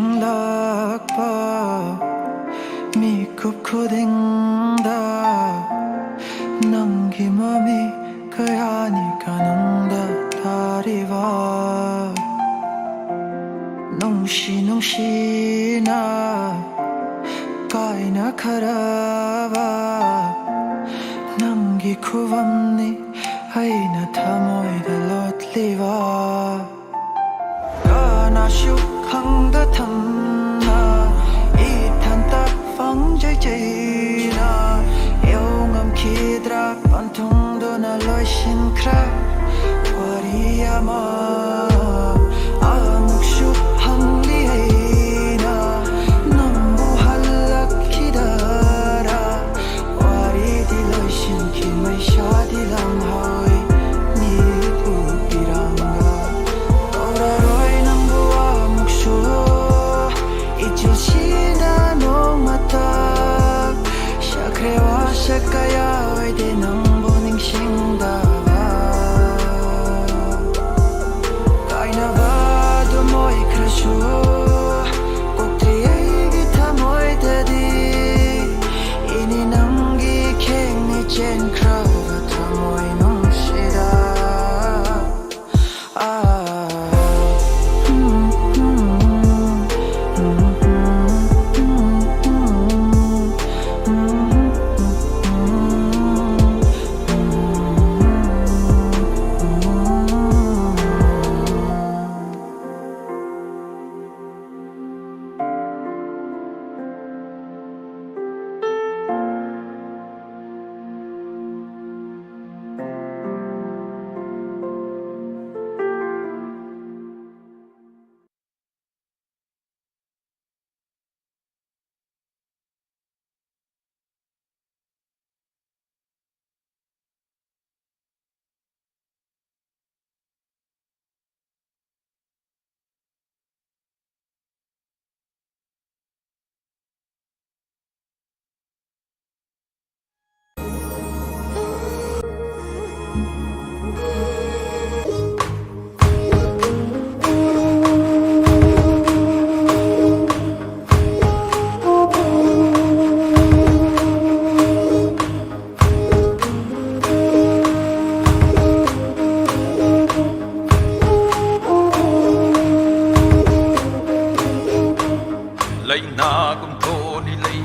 ꯅꯤꯡꯁꯤꯡꯂꯛꯄ ꯃꯤꯀꯨꯞ ꯈꯨꯗꯤꯡꯗ ꯅꯪꯒꯤ ꯃꯃꯤ ꯀꯌꯥꯅꯤ ꯀꯥꯅꯨꯡꯗ ꯇꯥꯔꯤꯕ꯫ ꯅꯨꯡꯁꯤ ꯅꯨꯡꯁꯤꯅ ꯀꯥꯏꯅꯈ꯭ꯔꯕ ꯅꯪꯒꯤ ꯈꯨꯕꯝꯅꯤ ꯑꯩꯅ ꯊꯃꯣꯏꯗ ꯂꯣꯠꯂꯤꯕ꯫ ꯀꯅꯥꯁꯨ ꯈꯪꯗ ꯊꯝꯅ ꯏꯊꯟꯇ ꯄꯪꯖꯩ ꯆꯩꯅ ꯌꯧ ꯉꯝꯈꯤꯗ꯭ꯔꯥ ꯄꯟꯊꯨꯡꯗꯨꯅ ꯂꯣꯏꯁꯤꯟꯈ꯭ꯔꯦ ꯋꯥꯔꯤ ꯑꯃ꯫ ꯑꯃꯨꯛꯁꯨ ꯍꯪꯂꯤ ꯑꯩꯅ ꯅꯪꯕꯨ ꯍꯜꯂꯛꯈꯤꯗꯔꯥ꯫ ꯋꯥꯔꯤꯗꯤ ꯂꯣꯏꯁꯤꯟꯈꯤ ꯃꯩꯁꯥꯗꯤ ꯂꯪꯍꯧꯏ ꯃꯤꯠ ꯎꯄꯤꯔꯥꯡꯒ꯫ ꯀꯧꯔꯔꯣꯏ ꯅꯪꯕꯨ ꯑꯃꯨꯛꯁꯨ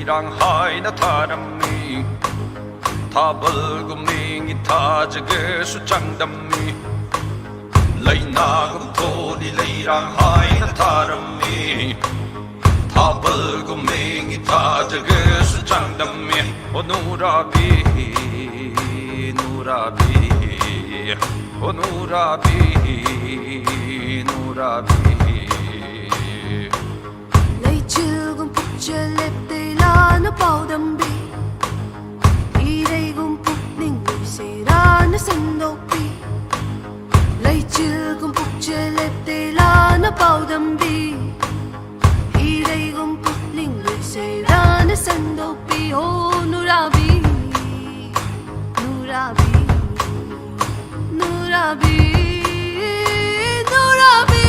ꯏꯔꯥꯡ ꯍꯥꯏꯅ ꯊꯥꯔꯝꯃꯤ꯫ ꯊꯥꯕꯜꯒꯨꯝ ꯃꯤꯡꯒꯤ ꯊꯥꯖꯒꯦꯁꯨ ꯆꯥꯡꯗꯝꯃꯤ꯫ ꯂꯩꯅꯥꯒꯨꯝ ꯊꯣꯜꯂꯤ ꯂꯩꯔꯥꯡ ꯍꯥꯏꯅ ꯊꯥꯔꯝꯃꯤ꯫ ꯊꯥꯕꯜꯒꯨꯝ ꯃꯤꯡꯒꯤ ꯊꯥꯖꯒꯦꯁꯨ ꯆꯥꯡꯗꯝꯃꯤ꯫ ꯑꯣ ꯅꯨꯔꯥꯕꯤ, ꯅꯨꯔꯥꯕꯤ, ꯑꯣ ꯅꯨꯔꯥꯕꯤ, ꯅꯨꯔꯥꯕꯤ꯫ ꯂꯩꯆꯤꯜꯒꯨꯝ ꯄꯨꯛꯆꯦꯜ ꯂꯦꯞꯇꯦ ꯂꯥꯟꯅ ꯄꯥꯎꯗꯝꯕꯤ꯫ ꯏꯔꯩꯒꯨꯝ ꯄꯨꯛꯅꯤꯡ ꯂꯣꯏꯁꯦꯔꯥꯅ ꯁꯟꯗꯣꯛꯄꯤ꯫ ꯂꯩꯆꯤꯜꯒꯨꯝ ꯄꯨꯛꯆꯦꯜ ꯂꯦꯞꯇꯦ ꯂꯥꯟꯅ ꯄꯥꯎꯗꯝꯕꯤ꯫ ꯏꯔꯩꯒꯨꯝ ꯄꯨꯛꯅꯤꯡ ꯂꯣꯏꯁꯦꯔꯥꯅ ꯁꯟꯗꯣꯛꯄꯤ꯫ ꯑꯣ ꯅꯨꯔꯥꯕꯤ, ꯅꯨꯔꯥꯕꯤ, ꯅꯨꯔꯥꯕꯤ, ꯅꯨꯔꯥꯕꯤ꯫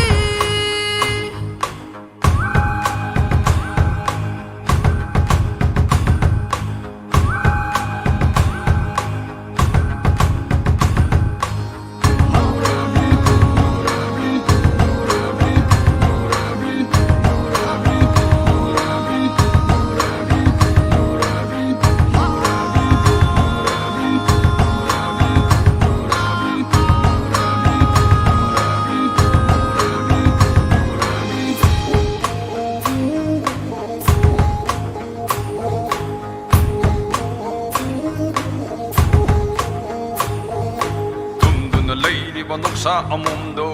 ꯇꯨꯝꯗꯨꯅ ꯂꯩꯔꯤꯕ ꯅꯨꯡꯁꯥ ꯑꯃꯣꯝꯗꯣ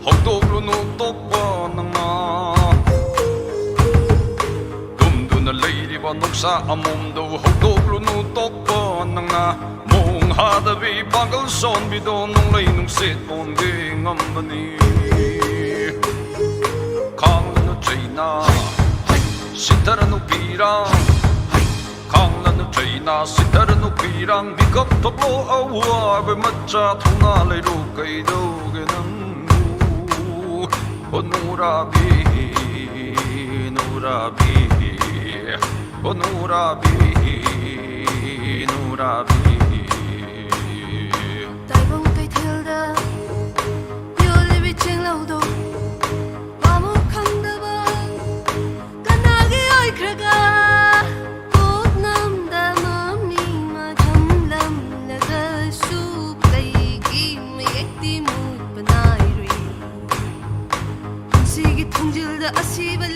ꯍꯧꯗꯣꯛꯂꯨꯅꯨ ꯇꯣꯛꯄ ꯅꯪꯅ꯫ ꯇꯨꯝꯗꯨꯅ ꯂꯩꯔꯤꯕ ꯅꯨꯡꯁꯥ ꯑꯃꯣꯝꯗꯣ ꯍꯧꯗꯣꯛꯂꯨꯅꯨ ꯇꯣꯛꯄ ꯅꯪꯅ꯫ ꯃꯣꯡ ꯍꯥꯗꯕꯤ ꯄꯥꯡꯒꯜ ꯁꯣꯟꯕꯤꯗꯣ ꯅꯣꯡꯂꯩ ꯅꯨꯡꯁꯤꯠ ꯑꯣꯟꯒꯦ ꯉꯝꯕꯅꯤ꯫ ꯈꯥꯡꯂꯅꯨ ꯆꯩꯅꯥ, ꯁꯤꯊꯔꯅꯨ ꯄꯤꯔꯥꯡ꯫ ꯈꯥꯡꯂꯅꯨ ꯆꯩꯅꯥ, ꯁꯤꯊꯔꯅꯨ ꯄꯤꯔꯥꯡ꯫ ꯃꯤꯀꯞ ꯊꯣꯛꯂꯣ ꯑꯋꯥꯕ ꯃꯆꯥ, ꯊꯧꯅꯥ ꯂꯩꯔꯣ ꯀꯩꯗꯧꯒꯦ ꯅꯪꯕꯨ? ꯍꯣ ꯅꯨꯔꯥꯕꯤ, ꯅꯨꯔꯥꯕꯤ, ꯍꯣ ꯅꯨꯔꯥꯕꯤ, ꯅꯨꯔꯥꯕꯤ꯫ ꯇꯥꯏꯕꯪ ꯀꯩꯊꯦꯜꯗ ꯌꯣꯜꯂꯤꯕꯤ ꯆꯦꯡꯂꯧꯗꯣ ꯄꯥꯃꯨꯛ ꯈꯪꯗꯕ ꯀꯅꯥ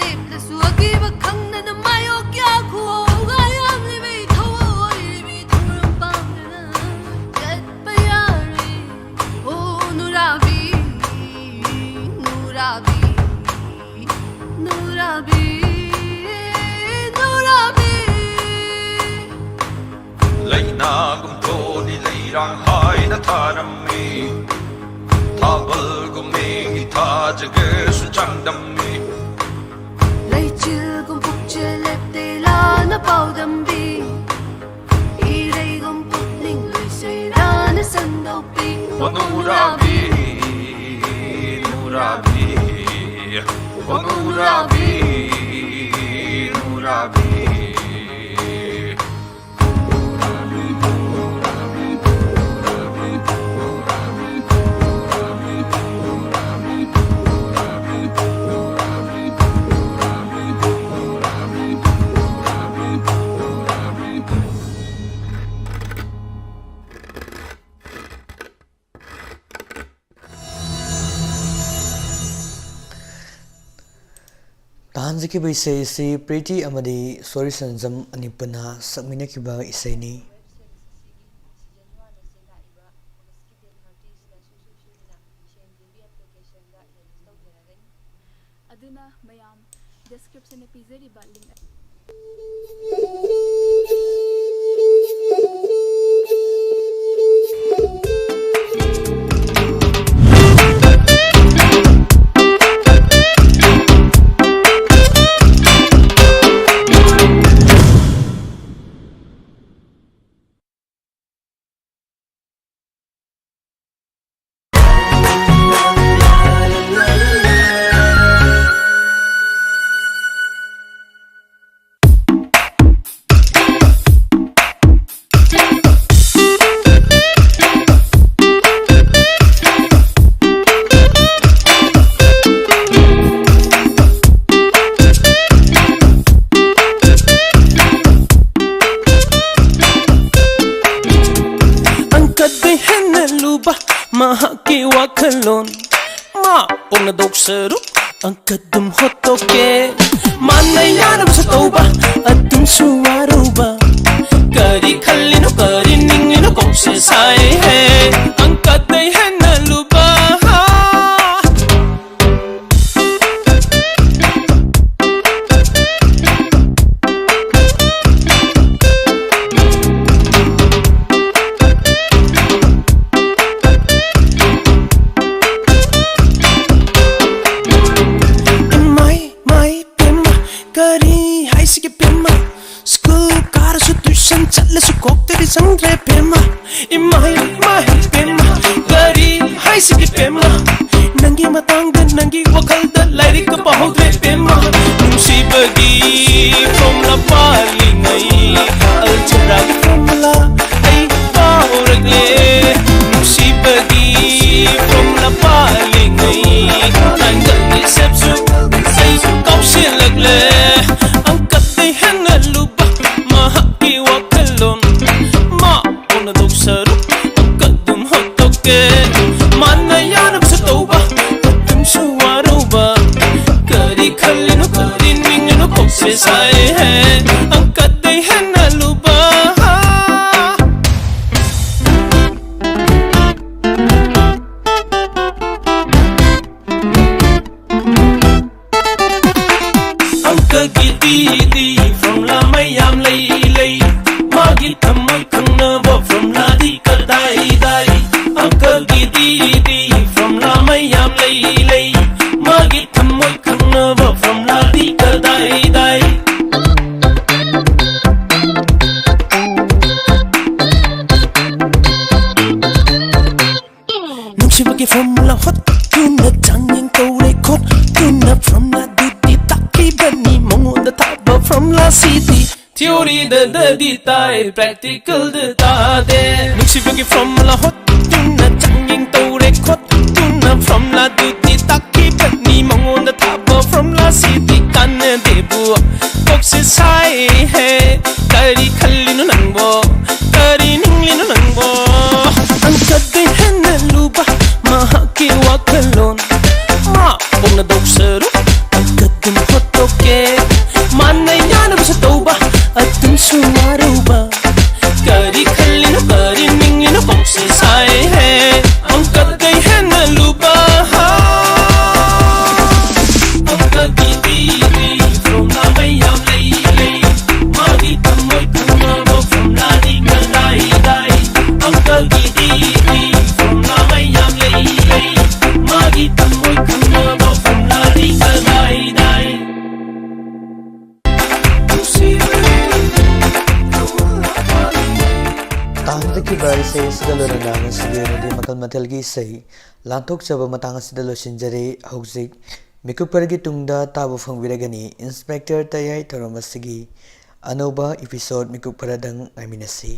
ꯂꯦꯞꯂꯁꯨ ꯑꯀꯤꯕ ꯈꯪꯗꯅ ꯃꯥꯌꯣꯛ ꯀꯌꯥ ꯈꯨꯍꯧꯒ ꯌꯥꯝꯂꯤꯕꯤ ꯊꯧꯑꯣꯏꯔꯤꯕꯤ ꯊꯧꯔꯝ ꯄꯥꯡꯗꯅ ꯆꯠꯄ ꯌꯥꯔꯤ꯫ ꯑꯣ ꯅꯨꯔꯥꯕꯤ, ꯅꯨꯔꯥꯕꯤ, ꯅꯨꯔꯥꯕꯤ, ꯅꯨꯔꯥꯕꯤ꯫ ꯂꯩꯅꯥꯒꯨꯝ ꯊꯣꯅꯤ ꯂꯩꯔꯥꯡ ꯍꯥꯏꯅ ꯊꯥꯔꯝꯃꯤ, ꯊꯥꯕꯜꯒꯨꯝ ꯃꯤꯒꯤ ꯊꯥꯖꯒꯦꯁꯨ ꯆꯥꯡꯗꯝꯃꯤ꯫ ꯂꯩꯆꯤꯜꯒꯨꯝ ꯄꯨꯛꯆꯦꯜ ꯂꯦꯞꯇꯦ ꯂꯥꯟꯅ ꯄꯥꯎꯗꯝꯕꯤ, ꯏꯔꯩꯒꯨꯝ ꯄꯨꯛꯅꯤꯡ ꯂꯩꯁꯩꯔꯥꯅ ꯁꯟꯗꯣꯛꯄꯤ꯫ ꯑꯣ ꯅꯨꯔꯥꯕꯤ, ꯅꯨꯔꯥꯕꯤ, ꯑꯣ ꯅꯨꯔꯥꯕꯤ, ꯅꯨꯔꯥꯕꯤ꯫ ꯇꯥꯍꯟꯖꯈꯤꯕ ꯏꯁꯩ ꯑꯁꯤ ꯄ꯭ꯔꯤꯇꯤ ꯑꯃꯗꯤ ꯁꯣꯔꯤ ꯁꯟꯖꯝ ꯑꯅꯤ ꯄꯨꯟꯅ ꯁꯛꯃꯤꯟꯅꯈꯤꯕ ꯏꯁꯩꯅꯤ꯫ ꯑꯗꯨꯅ ꯃꯌꯥꯝ description ꯗ ꯄꯤꯖꯔꯤꯕ link ꯑꯪꯀꯗꯩ ꯍꯦꯟꯅ ꯂꯨꯕ ꯃꯍꯥꯛꯀꯤ ꯋꯥꯈꯜꯂꯣꯟ꯫ ꯃꯥ ꯄꯣꯛꯅꯗꯧ ꯁꯔꯨꯛ ꯑꯪꯀ ꯑꯗꯨꯝ ꯍꯣꯠꯇꯣꯛꯀꯦ, ꯃꯥꯅ ꯌꯥꯅꯕꯁꯨ ꯇꯧꯕ, ꯑꯗꯨꯝꯁꯨ ꯋꯥꯔꯧꯕ꯫ ꯀꯔꯤ ꯈꯜꯂꯤꯅꯣ, ꯀꯔꯤ ꯅꯤꯡꯂꯤꯅꯣ, ꯀꯣꯛꯁꯦ ꯁꯥꯏ ꯍꯦ꯫ ꯑꯪꯀꯗꯩ ꯍꯦꯟꯅ ꯂꯨꯕ꯫ ꯏꯃꯥꯏ, ꯃꯥꯏ ꯄꯦꯝꯃ, ꯀꯔꯤ ꯍꯥꯏꯁꯤꯒꯦ ꯄꯦꯝꯃ? ꯁ꯭ꯀꯨꯜ ꯀꯥꯔꯁꯨ, ꯇ꯭ꯌꯨꯁꯟ ꯆꯠꯂꯁꯨ, ꯀꯣꯛꯇꯗꯤ ꯆꯪꯗ꯭ꯔꯦ ꯄꯦꯝꯃ꯫ ꯏꯃꯥꯏ, ꯏꯃꯥꯏ ꯄꯦꯝꯃ, ꯀꯔꯤ ꯍꯥꯏꯁꯤꯒꯦ ꯄꯦꯝꯃ? ꯅꯪꯒꯤ ꯃꯇꯥꯡꯗ, ꯅꯪꯒꯤ ꯋꯥꯈꯜꯗ ꯂꯥꯏꯔꯤꯛꯀ ꯄꯥꯍꯧꯗ꯭ꯔꯦ ꯄꯦꯝꯃ꯫ ꯅꯨꯡꯁꯤꯕꯒꯤ ꯐꯣꯔꯃꯨꯂꯥ ꯄꯥꯜꯂꯤꯉꯩ, ꯑꯜꯖꯦꯕ꯭ꯔꯥꯒꯤ ꯐꯣꯔꯃꯨꯂꯥ ꯑꯩ ꯀꯥꯎꯔꯛꯂꯦ꯫ ꯅꯨꯡꯁꯤꯕꯒꯤ ꯐꯣꯔꯃꯨꯂꯥ ꯄꯥꯜꯂꯤꯉꯩ, ꯇ꯭ꯔꯥꯏꯡꯒꯜꯒꯤ ꯁꯦꯞꯁꯨ ꯑꯩ ꯀꯥꯎꯁꯤꯜꯂꯛꯂꯦ꯫ ꯑꯪꯀꯗꯩ ꯍꯦꯟꯅ ꯂꯨꯕ ꯃꯍꯥꯛꯀꯤ ꯋꯥꯈꯜꯂꯣꯟ, ꯃꯥ ꯐꯣꯡꯗꯣꯛ ꯁꯔꯨꯛ ꯑꯪꯀ ꯑꯗꯨꯝ ꯍꯣꯠꯇꯣꯛꯀꯦ꯫ ꯃꯥꯅ ꯌꯥꯅꯕꯁꯨ ꯇꯧꯕ, ꯑꯗꯨꯝꯁꯨ ꯋꯥꯔꯧꯕ꯫ ꯀꯔꯤ ꯈꯜꯂꯤꯅꯣ, ꯀꯔꯤ ꯅꯤꯡꯂꯤꯅꯣ, ꯀꯣꯛꯁꯦ ꯁꯥꯏ ꯍꯦ꯫ ꯑꯪꯀꯗꯩ ꯍꯦꯟꯅ ꯂꯨꯕ꯫ ꯑꯪꯀꯒꯤꯗꯤ ꯐꯣꯔꯃꯨꯂꯥ ꯃꯌꯥꯝ ꯂꯩ, ꯂꯩ꯫ ꯃꯥꯒꯤ ꯊꯝꯃꯣꯏ ꯈꯪꯅꯕ ꯐꯣꯔꯃꯨꯂꯥꯗꯤ ꯀꯗꯥꯏꯗꯥꯏ? ꯑꯪꯀꯒꯤꯗꯤ ꯐꯣꯔꯃꯨꯂꯥ ꯃꯌꯥꯝ ꯂꯩ, ꯂꯩ꯫ ꯃꯥꯒꯤ ꯊꯝꯃꯣꯏ ꯈꯪꯅꯕ ꯐꯣꯔꯃꯨꯂꯥꯗꯤ ꯀꯗꯥꯏꯗꯥꯏ? ꯅꯨꯡꯁꯤꯕꯒꯤ ꯐꯣꯔꯃꯨꯂꯥ ꯍꯣꯠꯇꯨꯅ ꯆꯥꯡꯌꯦꯡ ꯇꯧꯔꯦ ꯈꯣꯠꯇꯨꯅ, ꯐꯣꯔꯃꯨꯂꯥꯗꯨꯗꯤ ꯇꯥꯛꯂꯤꯕꯅꯤ ꯃꯉꯣꯟꯗ ꯊꯥꯕ ꯐꯣꯔꯃꯨꯂꯥꯁꯤꯗꯤ꯫ ꯊꯤꯑꯣꯔꯤꯗꯗꯤ ꯇꯥꯏ, ꯄ꯭ꯔꯦꯛꯇꯤꯀꯦꯜꯗ ꯇꯥꯗꯦ꯫ ꯅꯨꯡꯁꯤꯕꯒꯤ ꯐꯣꯔꯃꯨꯂꯥ ꯍꯣꯠꯇꯨꯅ ꯆꯥꯡꯌꯦꯡ ꯇꯧꯔꯦ ꯈꯣꯠꯇꯨꯅ, ꯐꯣꯔꯃꯨꯂꯥꯗꯨꯗꯤ ꯇꯥꯛꯂꯤꯕꯅꯤ ꯃꯉꯣꯟꯗ ꯊꯥꯕ ꯐꯣꯔꯃꯨꯂꯥꯁꯤꯗꯤ ꯀꯥꯟꯅꯗꯦꯕꯨ꯫ ꯀꯣꯛꯁꯦ ꯁꯥꯏ ꯍꯦ, ꯀꯔꯤ ꯈꯜꯂꯤꯅꯣ ꯅꯪꯕꯣ? ꯀꯔꯤ ꯅꯤꯡꯂꯤꯅꯣ ꯅꯪꯕꯣ? ꯑꯪꯀꯗꯩ ꯍꯦꯟꯅ ꯂꯨꯕ ꯃꯍꯥꯛꯀꯤ ꯋꯥꯈꯜꯂꯣꯟ, ꯃꯥ ꯐꯣꯡꯗꯣꯛ ꯁꯔꯨꯛ ꯃꯥꯟꯅ ꯌꯥꯅꯕꯁꯨ ꯇꯧꯕ, ꯑꯗꯨꯝꯁꯨ ꯋꯥꯔꯧꯕ꯫ ꯀꯔꯤ ꯈꯜꯂꯤꯅꯣ, ꯀꯔꯤ ꯅꯤꯡꯂꯤꯅꯣ, ꯀꯣꯛꯁꯦ ꯁꯥꯏꯍꯦ꯫ ꯑꯪꯀꯗꯩ ꯍꯦꯟꯅ ꯂꯨꯕ꯫ ꯑꯪꯀꯒꯤꯗꯤ formula ꯃꯌꯥꯝ ꯂꯩ, ꯂꯩ꯫ ꯃꯥꯒꯤ ꯊꯝꯃꯣꯏ ꯄꯨꯅꯕ formulaꯗꯤ ꯀꯗꯥꯏꯗꯥꯏ? ꯑꯪꯀꯒꯤꯗꯤ formula ꯃꯌꯥꯝ ꯂꯩ, ꯂꯩ꯫ ꯃꯥꯒꯤ ꯊꯝꯃꯣꯏ ꯄꯨꯅꯕ formulaꯗꯤ ꯀꯗꯥꯏꯗꯥꯏ? ꯇꯥꯡꯖꯈꯤꯕ ꯏꯁꯩ ꯑꯁꯤꯒ ꯂꯣꯏꯅꯅ ꯉꯁꯤꯒꯤ ꯑꯣꯏꯅꯗꯤ ꯃꯈꯜ ꯃꯊꯦꯜꯒꯤ ꯏꯁꯩ ꯂꯥꯟꯊꯣꯛꯆꯕ ꯃꯇꯥꯡ ꯑꯁꯤꯗ ꯂꯣꯏꯁꯤꯟꯖꯔꯦ꯫ ꯍꯧꯖꯤꯛ ꯃꯤꯀꯨꯞ ꯈꯔꯒꯤ ꯇꯨꯡꯗ ꯇꯥꯕ ꯐꯪꯕꯤꯔꯒꯅꯤ ꯏꯟꯁꯄꯦꯛꯇꯔ ꯇꯌꯥꯏ ꯊꯧꯔꯝ ꯑꯁꯤꯒꯤ ꯑꯅꯧꯕ episode ꯃꯤꯀꯨꯞ ꯈꯔꯗꯪ ꯉꯥꯏꯃꯤꯟꯅꯁꯤ꯫